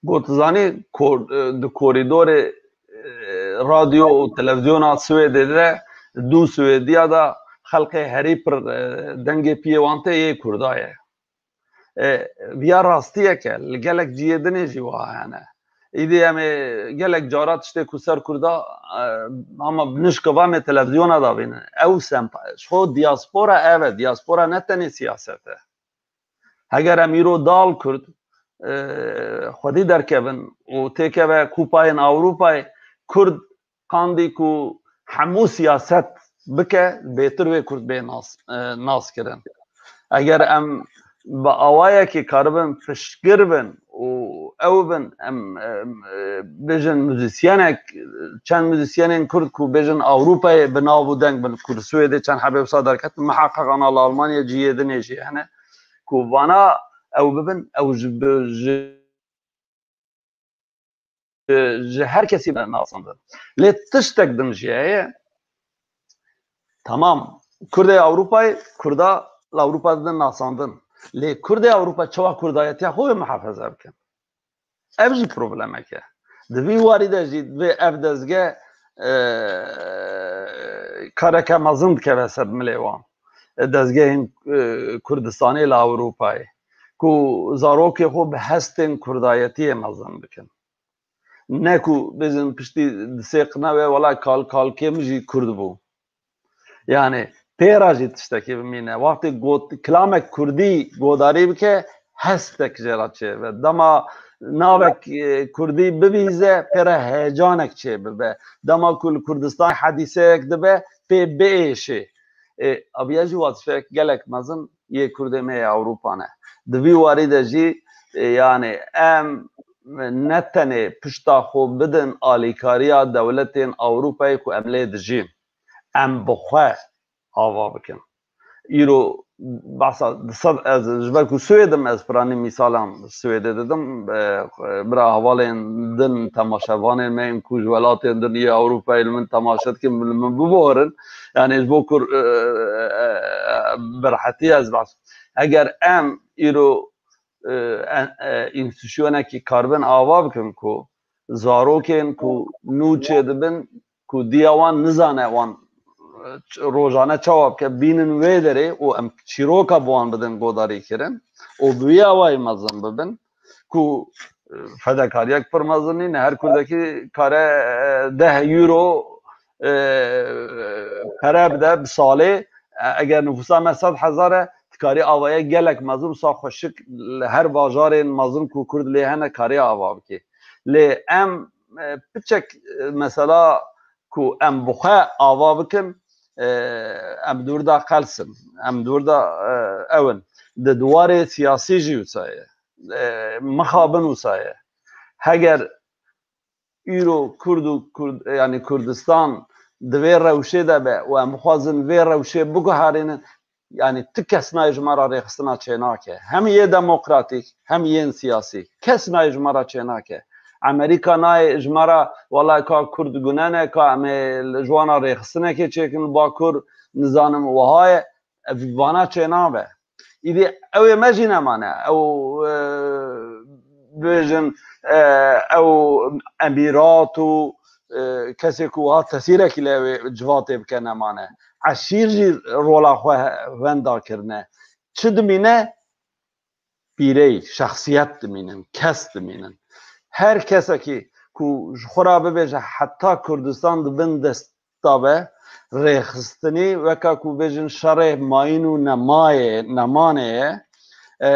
Got, zanî, kor-, e, di korîdorê, e, radyo û televîzyona Swêdê de du Swêdiya de xelkê herî pir, e, dengê piyê wan tê yê Kurda ye. E, viya rastiyek e, li gelek cihê dinê jî wiha hene. Îdî em ê gelek cara tiştê ku ser Kurda, e, ama bi nişka va me televîzyona da bînin. Ew sempa-, ji xwe diaspora ev e, diaspora ne tenê siyaset e. Heger em îro dal Kurd, e, xwedî derkevin û têkeve Kupayên Ewropayê, Kurd qandî ku hemû siyaset bike, bêtir wê Kurd bê nas, e, nas kirin. Eger em bi awayekî karibin piştgir bin û ew bin, em, em, e, bêjin muzîsyenek, çend muzîsyenên Kurd ku bêjin Ewropayê bi nav û deng bin, ku li Swêdê çend hebê wisa derketin, miheqeq ana li Almanya cihê dinê jî hene, ku vana ew bibin, ew ji, bi, ji, ji her kesî be nasandin. Lê tiştek din jî heye, tamam, Kurdê Ewropayê, Kurda li Ewropa didin nasandin. Lê Kurdê Ewropa çawa kurdayetiya xwe wê muhafaza bikin? Ev jî problemek e. Di vî warî de jî divê ev dezge, e, kareke mezin dikeve ser milê wan. E, dezgehên, e, Kurdistanê li Ewropayê. Ku zarokê xwe bi hestên kurdayetiyê mezin bikin. Ne ku bêjin piştî di sê qine ve, wela kal-, kalkê min jî Kurd bû. Yani pê re jî tiştekî bimîne. Wextê got, kilamek Kurdî godarî bike, hestek jê re çêbe. Dema navek, e, Kurdî bibîze, pê re heyecanek çêbibe. Dema ku li Kurdistan hedîseyek dibe, pê biêşê. E, abiya jî wazifeyek gelek mezin yê Kurdê me yê Ewropa ne. Di vî warî de jî, e, yani em ne tenê pişta xwe bidin alîkariya dewletên Ewropayê ku em lê dijîn. Em bi xwe ava bikin. Îro behsa di sed, ez ji ber ku Swêd im, ez piranî mîsalan Swêdê didim, e, bira hevalên din, temaşevanên me yên ku ji welatên din yê Ewropayê li min temaşe dikin, li min biborin. Yani ji bo ku, e, e, e, bi rehetî ez behs. Eger em îro, e, en-, e, înstitûsyonekî karibin ava bikin ku zarokên ku nû çêdibin, ku diya wan nizane wan, e, ç-, rojane çawa bike, bînin wê derê û em çîroka bi wan bidin godarîkirin û bi wî awayî mezin bibin ku, e, fedekariyek pir mezin nîne. Her Kurdekî kare, e, deh euro, e, pere bide bi salê. E, eger nifûsa me sed hezar e, dikarî avayek gelek mezin, wisa xweşik li her bajarên mezin ku Kurd lê hene, karî ava bikê. Lê em, e, piçek, e, mesela ku em bi xwe ava bikin, e, em dûr da qels in, em dûr da, e, ew in. Di diwarê siyasî jî wisa ye. E, mixabin wisa ye. Heger îro Kurd û Kurd, yani Kurdistan di vê rewşê de be û em bixwazin vê rewşê biguherînin, yani ti kes nayê ji me re rêxistina çênake. Hem yê demokratîk, hem yên siyasî. Kes nayê ji me re çênake. Amerîka nayê ji me re, wela ka Kurd gune ne, ka em ê li ji wana rêxistinekê çêkin li Bakur, nizanim wiha ye. Ev vana çênabe. Îdî ew ê me jî nemane. Ew, e, bêjin, e, ew emîrat û, e, kesê ku wiha tesîrekî li ew ê civatê bike nemane. Eşîr jî rola xwe he-, wenda kirine. Çi dimîne? Pîrey, şexsiyet dimînin, kes dimînin. Her kesekî ku ji xwe re bibêje heta Kurdistan di bin desta be, rêxistinî weke ku bêjin şerê mayîn û nemayê, nemanê ye. E,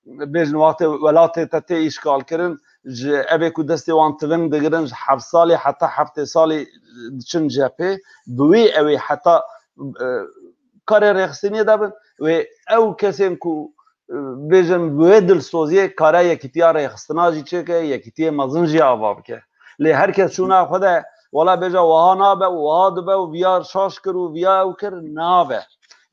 bêjin wextê welatê te tê îşgalkirin, ji ebê ku destê wan tiving digirin, ji heft salî heta heftê salî diçin cephê, bi wî ew ê heta, e, karê rêxistiniyê de bin. Wê ew kesên ku, e, bêjin bi wê dilsoziyê kare yekîtiya rêxistina jî çêke, yekîtiyê mezin jî ava bike. Lê her kes çûna xwe de, wela bêje wiha nabe û wiha dibe û viya şaş kir û viya ew kir, nabe.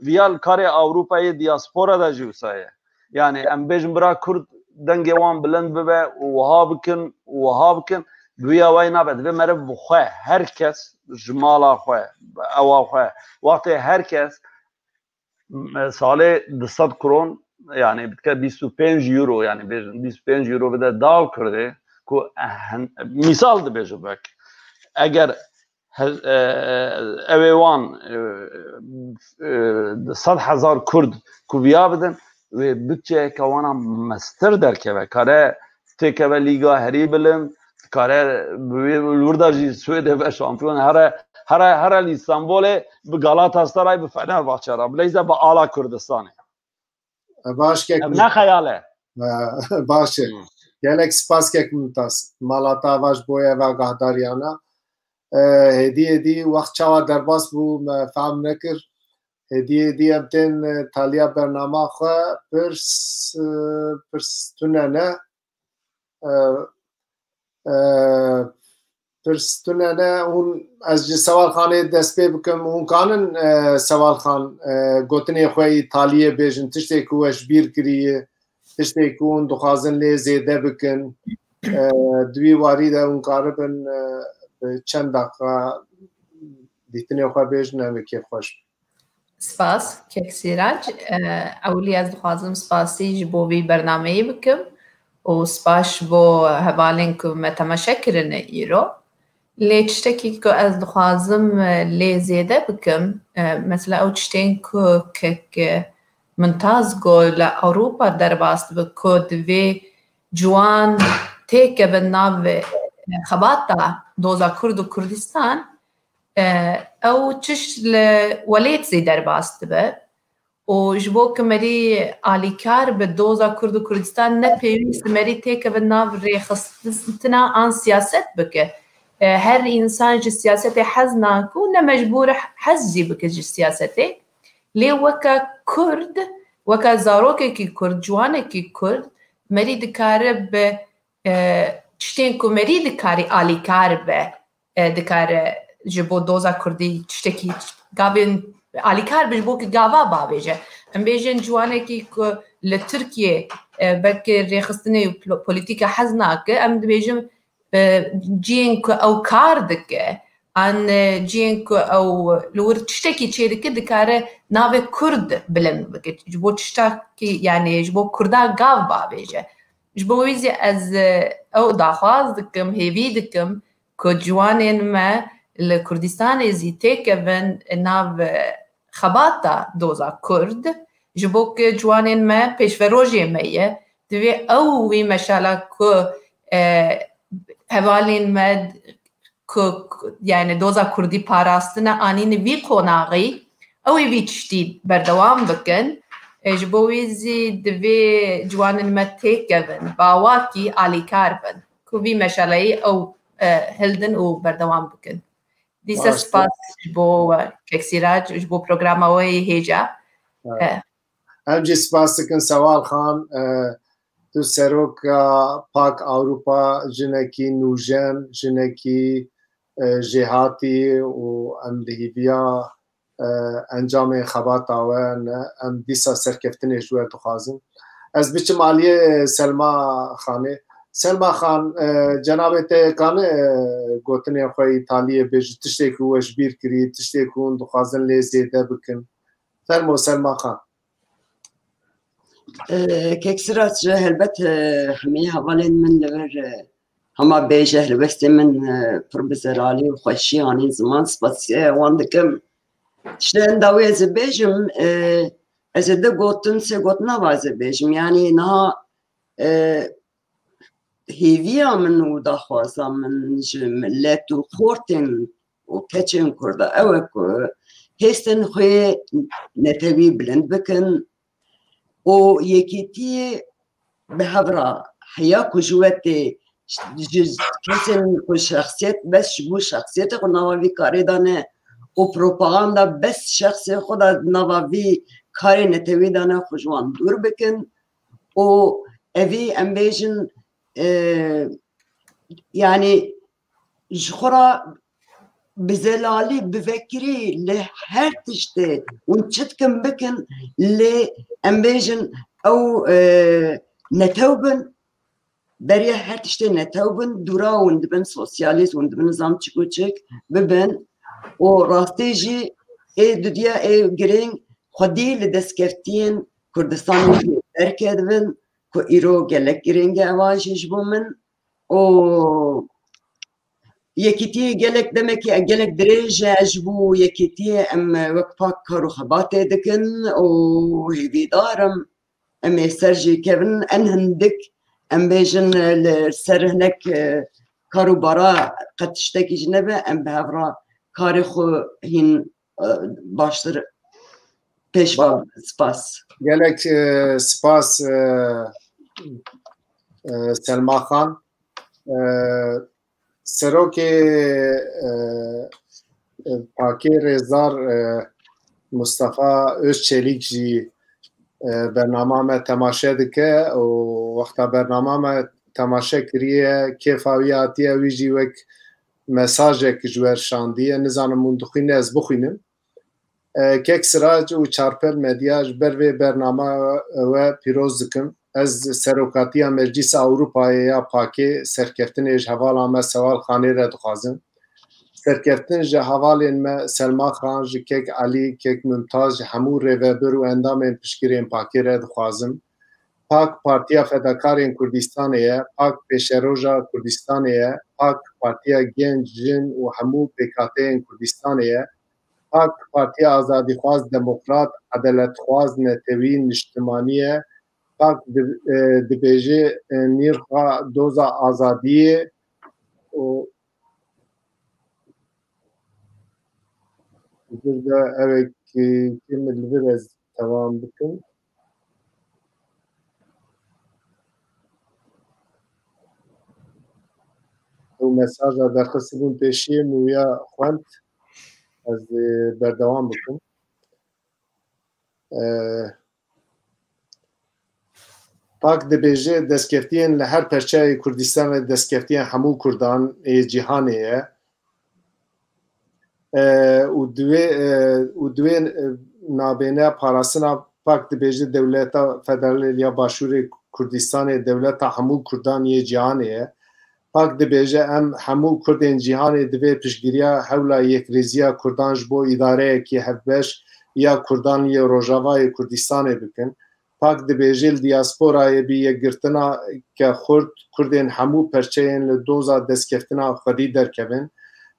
Viya li karê Ewropayê diaspora de jî wisa ye. Yani em bêjin bira Kurd dengê wan bilind bibe û wiha bikin û wiha bikin, bi wî awayî nabe. Divê meriv bi xwe, her kes ji mala xwe, ewa xwe, wextê her kes, m-, salê du sed kron, yani bidike bîst û pênc euro, yani bêjin bîst û pênc euro bide daw Kurdê, ku, eh, hen-, mîsal dibêjim wek. Eger he-, e, ew ê wan, e, e, sed hezar Kurd ku viya bidin, wê budçeyeke wana mestir derkeve. Kare têkeve Lîga herî bilind, kare bi wê, li wir de jî Swêdê be şampiyon, here, here, here li Îstanbulê bi Galatasaray, bi Fenerbahçe re, bileyze bi ala Kurdistanê. Baş kek. Ev ne xeyal e. Baş e. Hmm. Gelek spas kek Mumtaz. Mala te ava ji bo ye ve agahdariyana. E, hêdî hêdî wext çawa derbas bû me fehm nekir. Hêdî hêdî em tên, e, taliya bernama xwe. Pirs, e, pirs tune ne. E, e, pirs tune ne. Hûn, ez ji Sewal Xanê dest pê bikim. Hûn kanin, e, Sewal Xan, e, gotinê xwe yî taliyê bêjin, tiştê ku we ji bîr kiriye, tiştê ku hûn dixwazin lê zêde bikin. E, di wî warî de hûn karibin, e, bi çend daqiqa dîtinê xwe bêjin, em ê kêfxweş bin. Spas, kek Sîrac. E, ewilî ez dixwazim spasî ji bo vî bernameyê bikim û spas ji bo hevalên ku me temaşe kirine îro. Lê tiştekî ku ez dixwazim, e, lê zêde bikim, e, mesela ew tiştên ku kek, e, Mintaz got li Ewropa derbas dibe ku divê ciwan têkevin nav, e, xebata doza Kurd û Kurdistan, e, ew tişt li welêt zî derbas dibe. Û ji bo ku merî alîkar bi doza Kurd û Kurdistan ne pêwîst merî têkeve nav rêxistina an siyaset bike. E, her însan ji siyasetê hez nake û ne mecbûr hez jî bike ji siyasetê. Lê weke Kurd, weke zarokekî Kurd, ciwanekî Kurd, merî dikare bi, e, tiştên ku merî dikarî alîkar be, e, dikare ji bo doza Kurdî tiştekî gavên alîkar be, ji bo ku gava bavêje. Em bêjin ciwanekî ku li Tirkiyê, e, belkî rêxistinê û plo-, polîtîka hez nake, em dibêjin, e, cihên ku ew kar dike, an, e, cihên ku ew li wir tiştekî çêdike, dikare navê Kurd bilind bike. Ji bo tiştekî, yanî ji bo Kurda gav bavêje. Ji bo wî zî ez, e, ew daxwaz dikim, hêvî dikim, ku ciwanên me li Kurdistanê zî têkevin nav xebata doza Kurd, ji bo ku ciwanên me pêşverojê me ye, divê ew wî meşala ku, e, hevalên me ku, ku, yani doza Kurdî parastine anîne vî qonaxî, ew ê vî tiştî berdewam bikin. E, ji bo wî zî divê ciwanên me têkevin, bawakî alîkar bin. Ku vî meşaleyê ew, e, hildin û berdewam bikin. Dîsa spas ji bo we, kek Sîrac, ji bo programa we yê hêja. Evet. E. Em jî spas dikin Sewal Xan, e, tu seroka Pak Ewropa, jinekî nûjen, jinekî, e, jêhatî û em di hîviya e, encamê xebata we ne, em dîsa serkeftinê ji we dixwazin. Ez biçim aliyê Selma Xanê. Selma Xan, e, cenabê te kane, e, gotinên xwe yî taliyê bêjin, tiştê ku we ji bîr kirî, tiştê ku hûn dixwazin lê zêde bikin. Fermo Selma Xan. E, kek Sirac, helbet, e, hemî hevalên min li vir, e, hema bêje helbestê min, e, pir bi zelalî û xweşî anîn ziman, spasiya wan dikim. Tiştên dawî ez ê bêjim, e, ez ê du gotin, sê gotina va ez ê bêjim. Yanî niha, e, hêviya min û daxwaza min ji milet û xortên û keçên Kurda ew e ku hêstên xwe netewî bilind bikin û yekîtiyê bi hev re heya ku ji we tê, ji kesên ku şexsiyet, bes ji bo şexsiyetê xwe nava vî karê dane û propaganda bes şexsê xwe de nava vî karê netewî dane, xwe ji wan dûr bikin û evî em bêjin, e, yanî ji xwe re bi zelalî, bi vekirî li her tiştê hûn çi dikin bikin, lê em bêjin ew, e, netew bin, beriya her tiştê netew bin, dûra hûn dibin sosyalîst, hûn dibin nizam çik û çik bibin û rastî jî ê dudiya ê girîng xwedî li destkeftiyên Kurdistanê jî derkevin ku îro gelek girîng e, eva jî ji bo min û yekîtiyê gelek demekî gelek dirêj e ji bo yekîtiyê em wek Pak kar û xebatê dikin û hêvîdar im em ê ser jî kevin en hindik em bêjin li ser hinek, e, kar û bara qet tiştekî jî nebe em bi hev re karê xwe hîn, e, baştir pêş ve bibin. Spas. Gelek, e, spas, e, e, Selma Xan. E, Serokê, e, e, Pakê Rêzdar, e, Mustafa Özçelik jî, e, bernama me temaşe dike û wexta bernama me temaşe kiriye, kêfa wî hatiye, wî jî wek mesajek ji we şandiye. Nizanim hûn dixwîne ez bixwînim. E, Kek Sirac û Çarpel Medya, ji ber vê bernama we pîroz dikim. Ez serokatiya Meclîsa Ewropayê ya Pakê serkeftinê ji hevala me Sewal Xanê re dixwazim. Serkeftin ji hevalên me Selma Xan, ji Kek Elî, Kek Mumtaz, ji hemû rêvebir û endamên piştgirên Pakê re dixwazim. Pak Partiya Fedakarên Kurdistanê ye, Pak Pêşeroja Kurdistanê ye, Pak Partiya Genç, Jin û hemû pêkhateyên Kurdistanê ye, Pak Partiya Azadîxwaz, Demokrat, Edeletxwaz, Netewî, Niştimanî ye, Pak di-, e, dibêje, e, nîrxa doza azadiyê û Li vir de ew ê kê min li vir ez tewam bikim. Ew mesaja derxistibûn pêşiyê min wiya xwend, ez ê berdewam bikim. E, Pak dibêje, destkeftiyên li her perçeyê Kurdistanê, destkeftiyên hemû Kurdan ê cîhanê ye. E, û di wê, e, û di wê, e, nabêne parastina Pak dibêje, Dewleta Federal ya Başûrê Kurdistanê dewleta hemû Kurdan yê cîhanê ye. Pak dibêje, em hemû Kurdên cîhanê divê piştgiriya hewla yekrêziya Kurdan ji bo îdareyekî hevbeş ya Kurdan yê Rojavayê Kurdistanê bikin. Pak dibêje, li diasporayê bi yekgirtina ke xurt, Kurdên hemû perçeyên li doza destkeftina xwedî derkevin.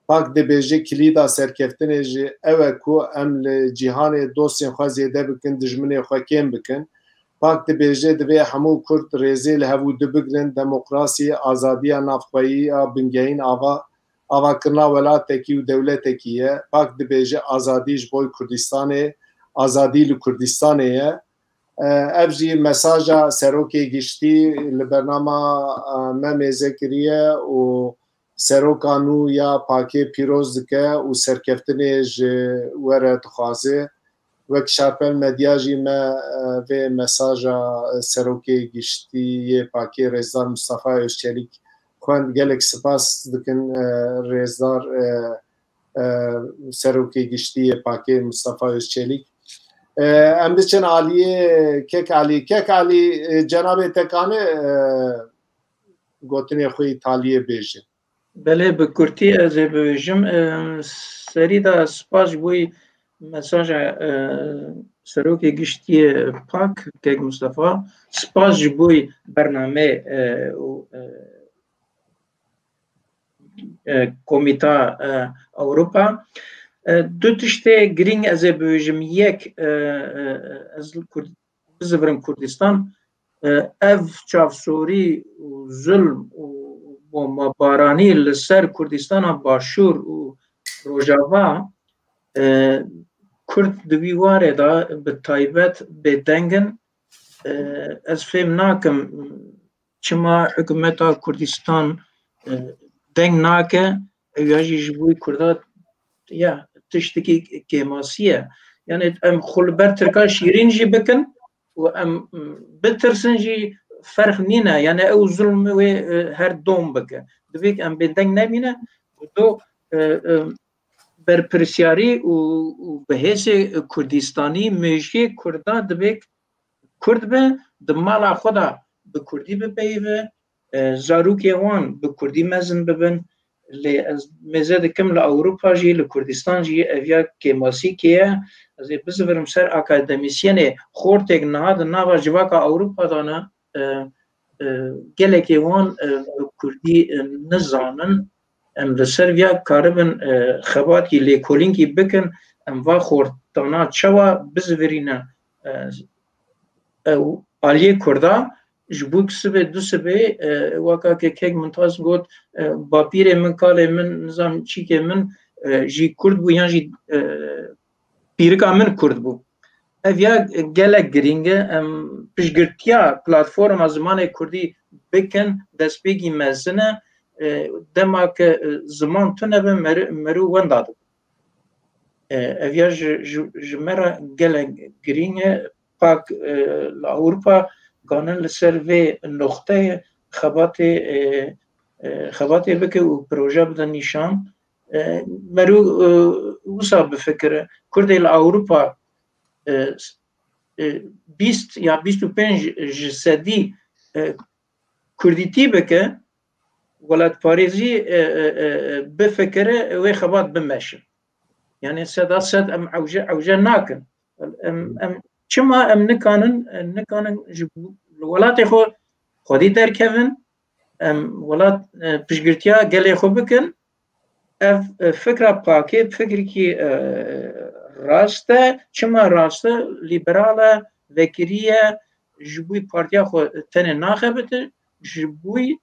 Pak dibêje, kilîda serkeftinê jî ew e ku em li cîhanê dostên xwe zêde bikin, dijminê xwe kêm bikin. Pak dibêje, divê hemû Kurd rêzê li hev û du bigrin, demokrasî, azadiya navxweyî ya bingehîn ava, avakirina welatekî û dewletekî ye. Pak dibêje, azadî ji bo Kurdistanê, azadî li Kurdistanê ye. E, ev jî mesaja Serokê Giştî li bernama, e, me mêze kiriye û seroka nû ya Pakê pîroz dike û serkeftinê ji we re dixwaze. Wek Şarpel Medya jî me, e, vê mesaja Serokê Giştî yê Pakê Rêzdar Mustafa Özçelik xwend. Gelek spas dikin, e, Rêzdar, e, e, Serokê Giştî yê Pakê Mustafa Özçelik. E, em biçin aliyê Kek Alî. Kek Alî, e, cenabê te kane, e, gotinê xwe îtaliyê bêje. Belê, bi kurtî ez ê bibêjim. E, serî de spas ji bo mesaja, e, Serokê Giştî yê Pak, Kek Mustafa. Spas ji bo bernameyê, e, û, e, e, Komîta, e, Ewropa. E, du tiştê girîng ez ê bibêjim. Yek, e, e, ez Kurd-, bizivirim Kurdistan. E, ev çavsorî û zulm û bombabaranî li ser Kurdistana Başûr û Rojava, e, Kurd di vî warê de bi taybet bêdeng in. E, ez fêm nakim çima hikûmeta Kurdistan, e, deng nake, ew ya jî ji bo Kurda ya tiştekî kêmasî ye. Yani em xwe li ber Tirka şîrîn jî bikin û em, m, bitirsin jî ferq nîne. Yani ew zulm wê, e, her dom bike. Divê em bêdeng nemîne. Û do, e, e, berpirsiyarî û, û bi hêsê Kurdistanî mêjiyê Kurda divê Kurd be, di mala xwe de bi Kurdî bipeyive, e, zarokê wan bi Kurdî mezin bibin. Lê ez mêze dikim li Ewropa jî, li Kurdistan jî ev ya kêmasîkê ye. Ez ê bizivirim ser akademîsyenê xortêk niha di nava civaka Ewropa de ne, e, e, gelekê wan, e, bi Kurdî, e, nizanin. Em li ser viya karibin, e, xebatî lêkolînkî bikin, em va xortana çawa bizivirînin, e, ew aliyê Kurda, ji bo sibê du sibê, e, weka ke kek Mumtaz got, e, bapîrê min, kalê min, nizam çîkê min, e, jî Kurd bû yan jî, e, pîrika min Kurd bû. Ev ya gelek girîng e. Em piştgirtiya platforma zimanê Kurdî bikin, destpêkî mezin e. e, dema ke, e, ziman tune be, meri-, merû wenda dibe. E, ev ya ji, ji, ji me re gelek girîng e. Pak, e, li Ewropa kanin li ser vê noqteyê xebatê, e, e, xebatê bike û proje bide nîşan. E, merû, e, wisa bifikire. Kurdê li Ewropa, e, s-, e, bîst ya bîst û pênc ji sedî, e, kurdîtî bike, welatparêzî, e, e, e, e, bifikire, wê xebat bimeşin. Yani seda sed em ewce, ewce nakin. Em, em, çima em nikanin, em nikanin ji bo-, li welatê xwe xwedî derkevin, em welat, e, piştgirtiya gelê xwe bikin? Ev, e, fikra Pakê fikrekî, e, rast e. Çima rast e? Lîberal e, vekirî ye, ji bo partiya xwe tenê naxebite, ji bo, e,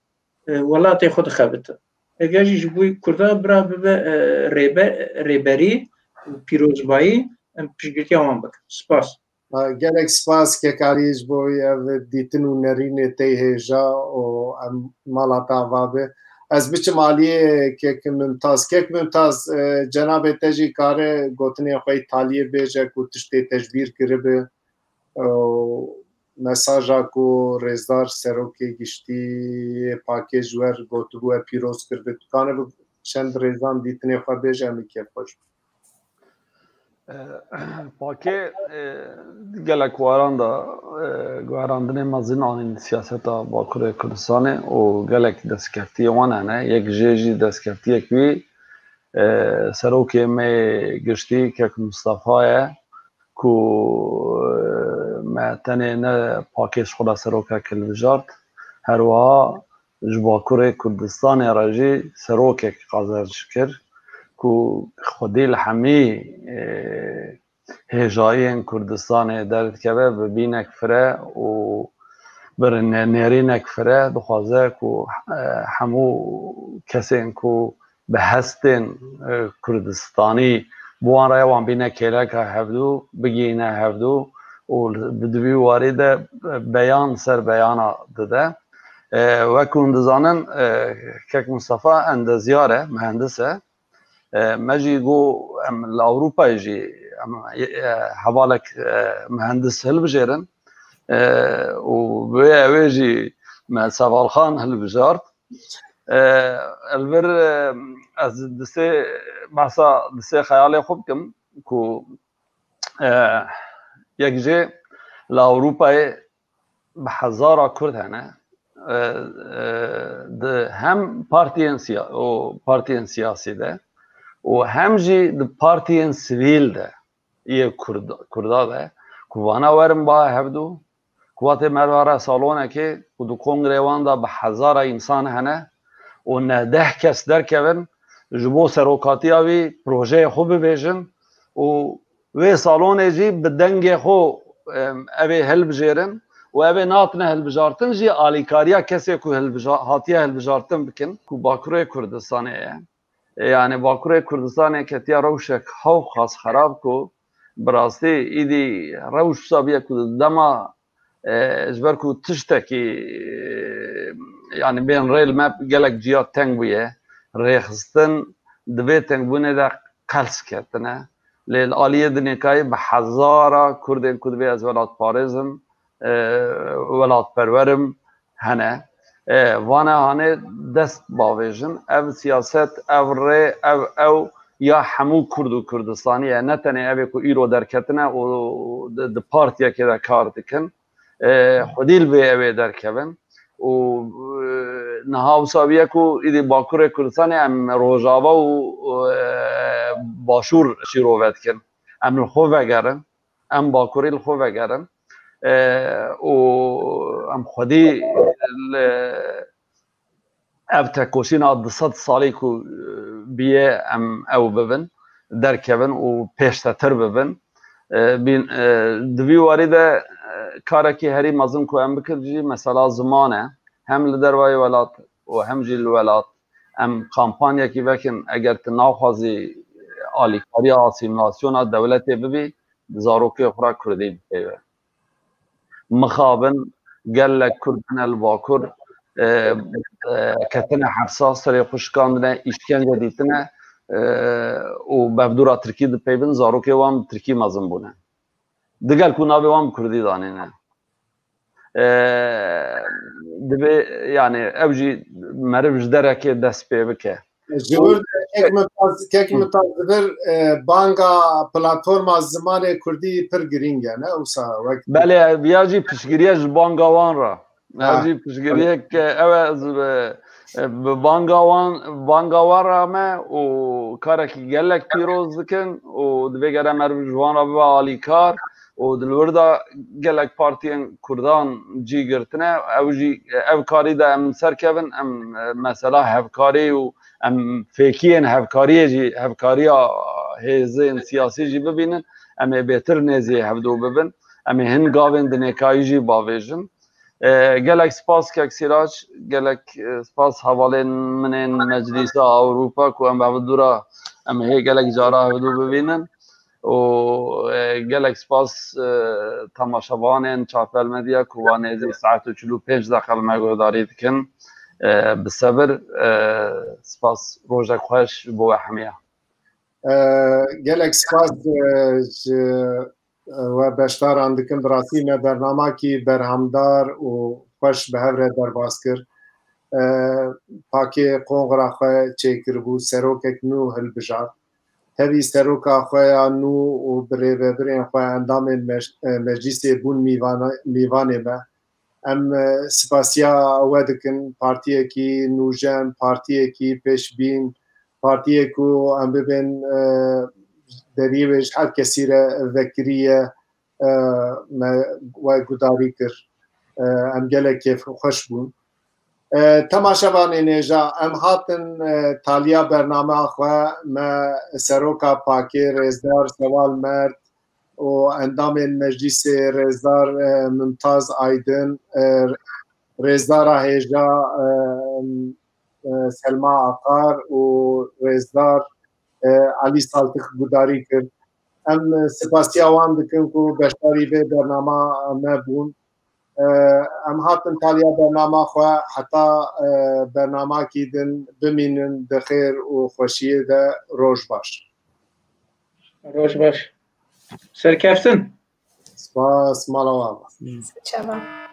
welatê xwe dixebite. Ev ya jî ji bo Kurda bira bibe, e, rêbe-, rêberî û pîrozbayî, em piştgirtiya wan bikin. Spas. Ha, gelek spas Kekalî ji bo ev dîtin û nerînê tey hêja û em mala te ava be. Ez biçim aliyê Kek Mimtaz. Kek Mimtaz, e, cenabê te jî kare gotinê xwe yê taliyê bêje ku tiştê te ji bîr kiribe. Û mesaja ku rêzdar serokê giştî yê Pakê ji we re gotibû, we pîroz kiribe. Tu kane bi çend rêzan dîtinê xwe bêje, em ê kêfxweş bin. E, Pakê, e, gelek waran da, e, guherandinê mezin anîn siyaseta Bakurê Kurdistanê û gelek destkeftiyê wan hene. Yek jê jî destkeftiyek wî, e, serokê me giştî Kek Mustafa ye ku, e, me tenê ne Pakê ji xwe re serokek hilbijart, her wiha ji Bakurê Kurdistanê re jî serokek qezenc kir ku xwedî li hemî, e, hêjayiyên Kurdistanê derdikeve, bi bînek fire û bi ne-, nêrînek fire dixwaze ku, e, hemû kesên ku bi hestên, e, Kurdistanî bi wan re wan bîne kêleka hevdû, bigihîne hevdû û li, bi di vî warî de beyan ser beyana dide. E, wek hûn dizanin, e, Kek Mustafa endezyar e, mihendis e. E, me jî got, em li Ewropayê jî em, e, hevalek, e, mihendis hilbijêrin. E, û bi wê ew ê jî me Sevalxan hilbijart. E, li vir, e, ez di sê behsa, di sê xeyalê xwe bikim ku, e, yek jê li Ewropayê bi hezara Kurd hene, e, e, di hem partiyên siya-, û partiyên siyasî de û hem jî di partiyên sivîl de yê Kurd-, Kurda de ku vana werin ba hevdû, ku vatê me re salonekê ku di kongrê wan de bi hezara însan hene û neh deh kes derkevin, ji bo serokatiya wî projeyê xwe bibêjin û wê salonê jî bi dengê xwe, em, ev ê hilbijêrin û ev ê natine hilbijartin jî alîkariya kesê ku hilbija-, hatiye hilbijartin bikin ku Bakurê Kurdistanê ye. E, yani Bakurê Kurdistanê ketiye rewşek hewqas xerab ku bi rastî îdî rewş wisa bûye ku di dema, e, ji ber ku tiştekî, e, yani bên rê li me gelek ciya teng bûye, rêxistin di vê tengbûnê de qels ketine. Lê li aliyê dinêkayê bi hezara Kurdên ku divê ez welatparêz im, e, welatperwer im, hene. E, vane hanê dest bavêjin. Ev siyaset, ev rê, ev ew ya hemû Kurd û Kurdistanî ye. Ne tenê ev ê ku îro derketine û di, di partiyekê de kar dikin. E, xwedî li vê ew ê derkevin. Û, e, niha wisa bûye ku îdî Bakurê Kurdistanê em Rojava û, e, Başûr şîrove dikin. Em li xwe vegerin. Em Bakurî li xwe vegerin. E, û em xwedî li ev tekoşîna du sed salî ku, e, bûye em ew bibin, derkevin û pêştetir bibin. E, bîn, e, di vî warî de, e, karekî herî mezin ku em bikin jî mesela ziman e. Hem li dervayê welat û hem jî li welat em kampanyekî vekin, eger tu naxwazî alîkariya asîmîlasyona dewletê bibî, di zarokê xwe re kurdî bipeyve. Mixabin gelek Kurd hene li Bakur, e, e, ketine hepsa, serê xwe şikandine, îşkence dîtine, e, û bevdûra tirkî dipeyvin, zarokê wan bi tirkî mezin bûne. Digel ku navê wan bi kurdî danîne. E, divê, yani, ew jî meriv ji derekê dest pê bike. Ji wir de kek min tas, kek min tas di vir, e, banga platforma zimanê kurdî pir girîng e, ne? Wisa wek Belê, ya jî piştgiriye ji banga wan re. Ya Ha. jî piştgiriyek, e, ew e, ez, e, e, bi banga wan, banga wan re me û karekî gelek pîroz dikin û divê gere meriv ji wan re bibe alîkar û di li wir de gelek partiyên kurdan cî girtine. Ew jî, ev karî de em serkevin, em, e, mesela hevkarî û em fêkiyên hevkariyê jî, hevkariya hêzên siyasî jî bibînin, em ê bêtir nêzî hevdû bibin. Em ê hin gavên dinêkayî jî bavêjin. E, gelek spas kek Sîrac, gelek, e, spas hevalên min ên Meclîsa Ewropa ku em bi hevdû re, em hê gelek cara hevdû bibînin. û, e, gelek spas, e, temaşevanên Çavpel Medya ku wan nêzî saet û çil û pênc deqe li me guhdarî dikin. E, bi sebir, e, spas, rojek xweş bo we hemiya. E, gelek spas, e, ji, e, we beşdaran dikim. Bi rastî me bernamakî berhamdar û xweş bi hev re derbas kir. E, Pakê qonxra xwe çêkiribû, serokek nû hilbijart. Tevî seroka xwe ya nû û bi rêvebirên xwe endamên mec-, e, meclîsê bûn mîvana-, mîvanê me. Em, e, spasiya we dikin, partiyekî nûjen, partiyekî pêşbîn, partiyek ku em bibên, e, deriyê wê ji her kesî re vekirî ye, e, me we gudarî kir. E, em gelek kêfxweş bûn. E, temaşevanên hêja, em hatin, e, taliya bernama xwe, me seroka Pakê, rêzdar Sewal Mert û endamên meclîsê, rêzdar, e, Mimtaz Aydin, e, rêzdara hêja, e, e, Selma Akar û rêzdar, e, Elî Saltik gudarî kir. Em, e, spasiya wan dikin ku beşdarî vê bernama me bûn. E, em hatin taliya bernama xwe, heta, e, bernamakî din bimînin di xêr û xweşiyê de. Roj baş. Roj baş. Serkeftin. Spas, mala we ava. Çava.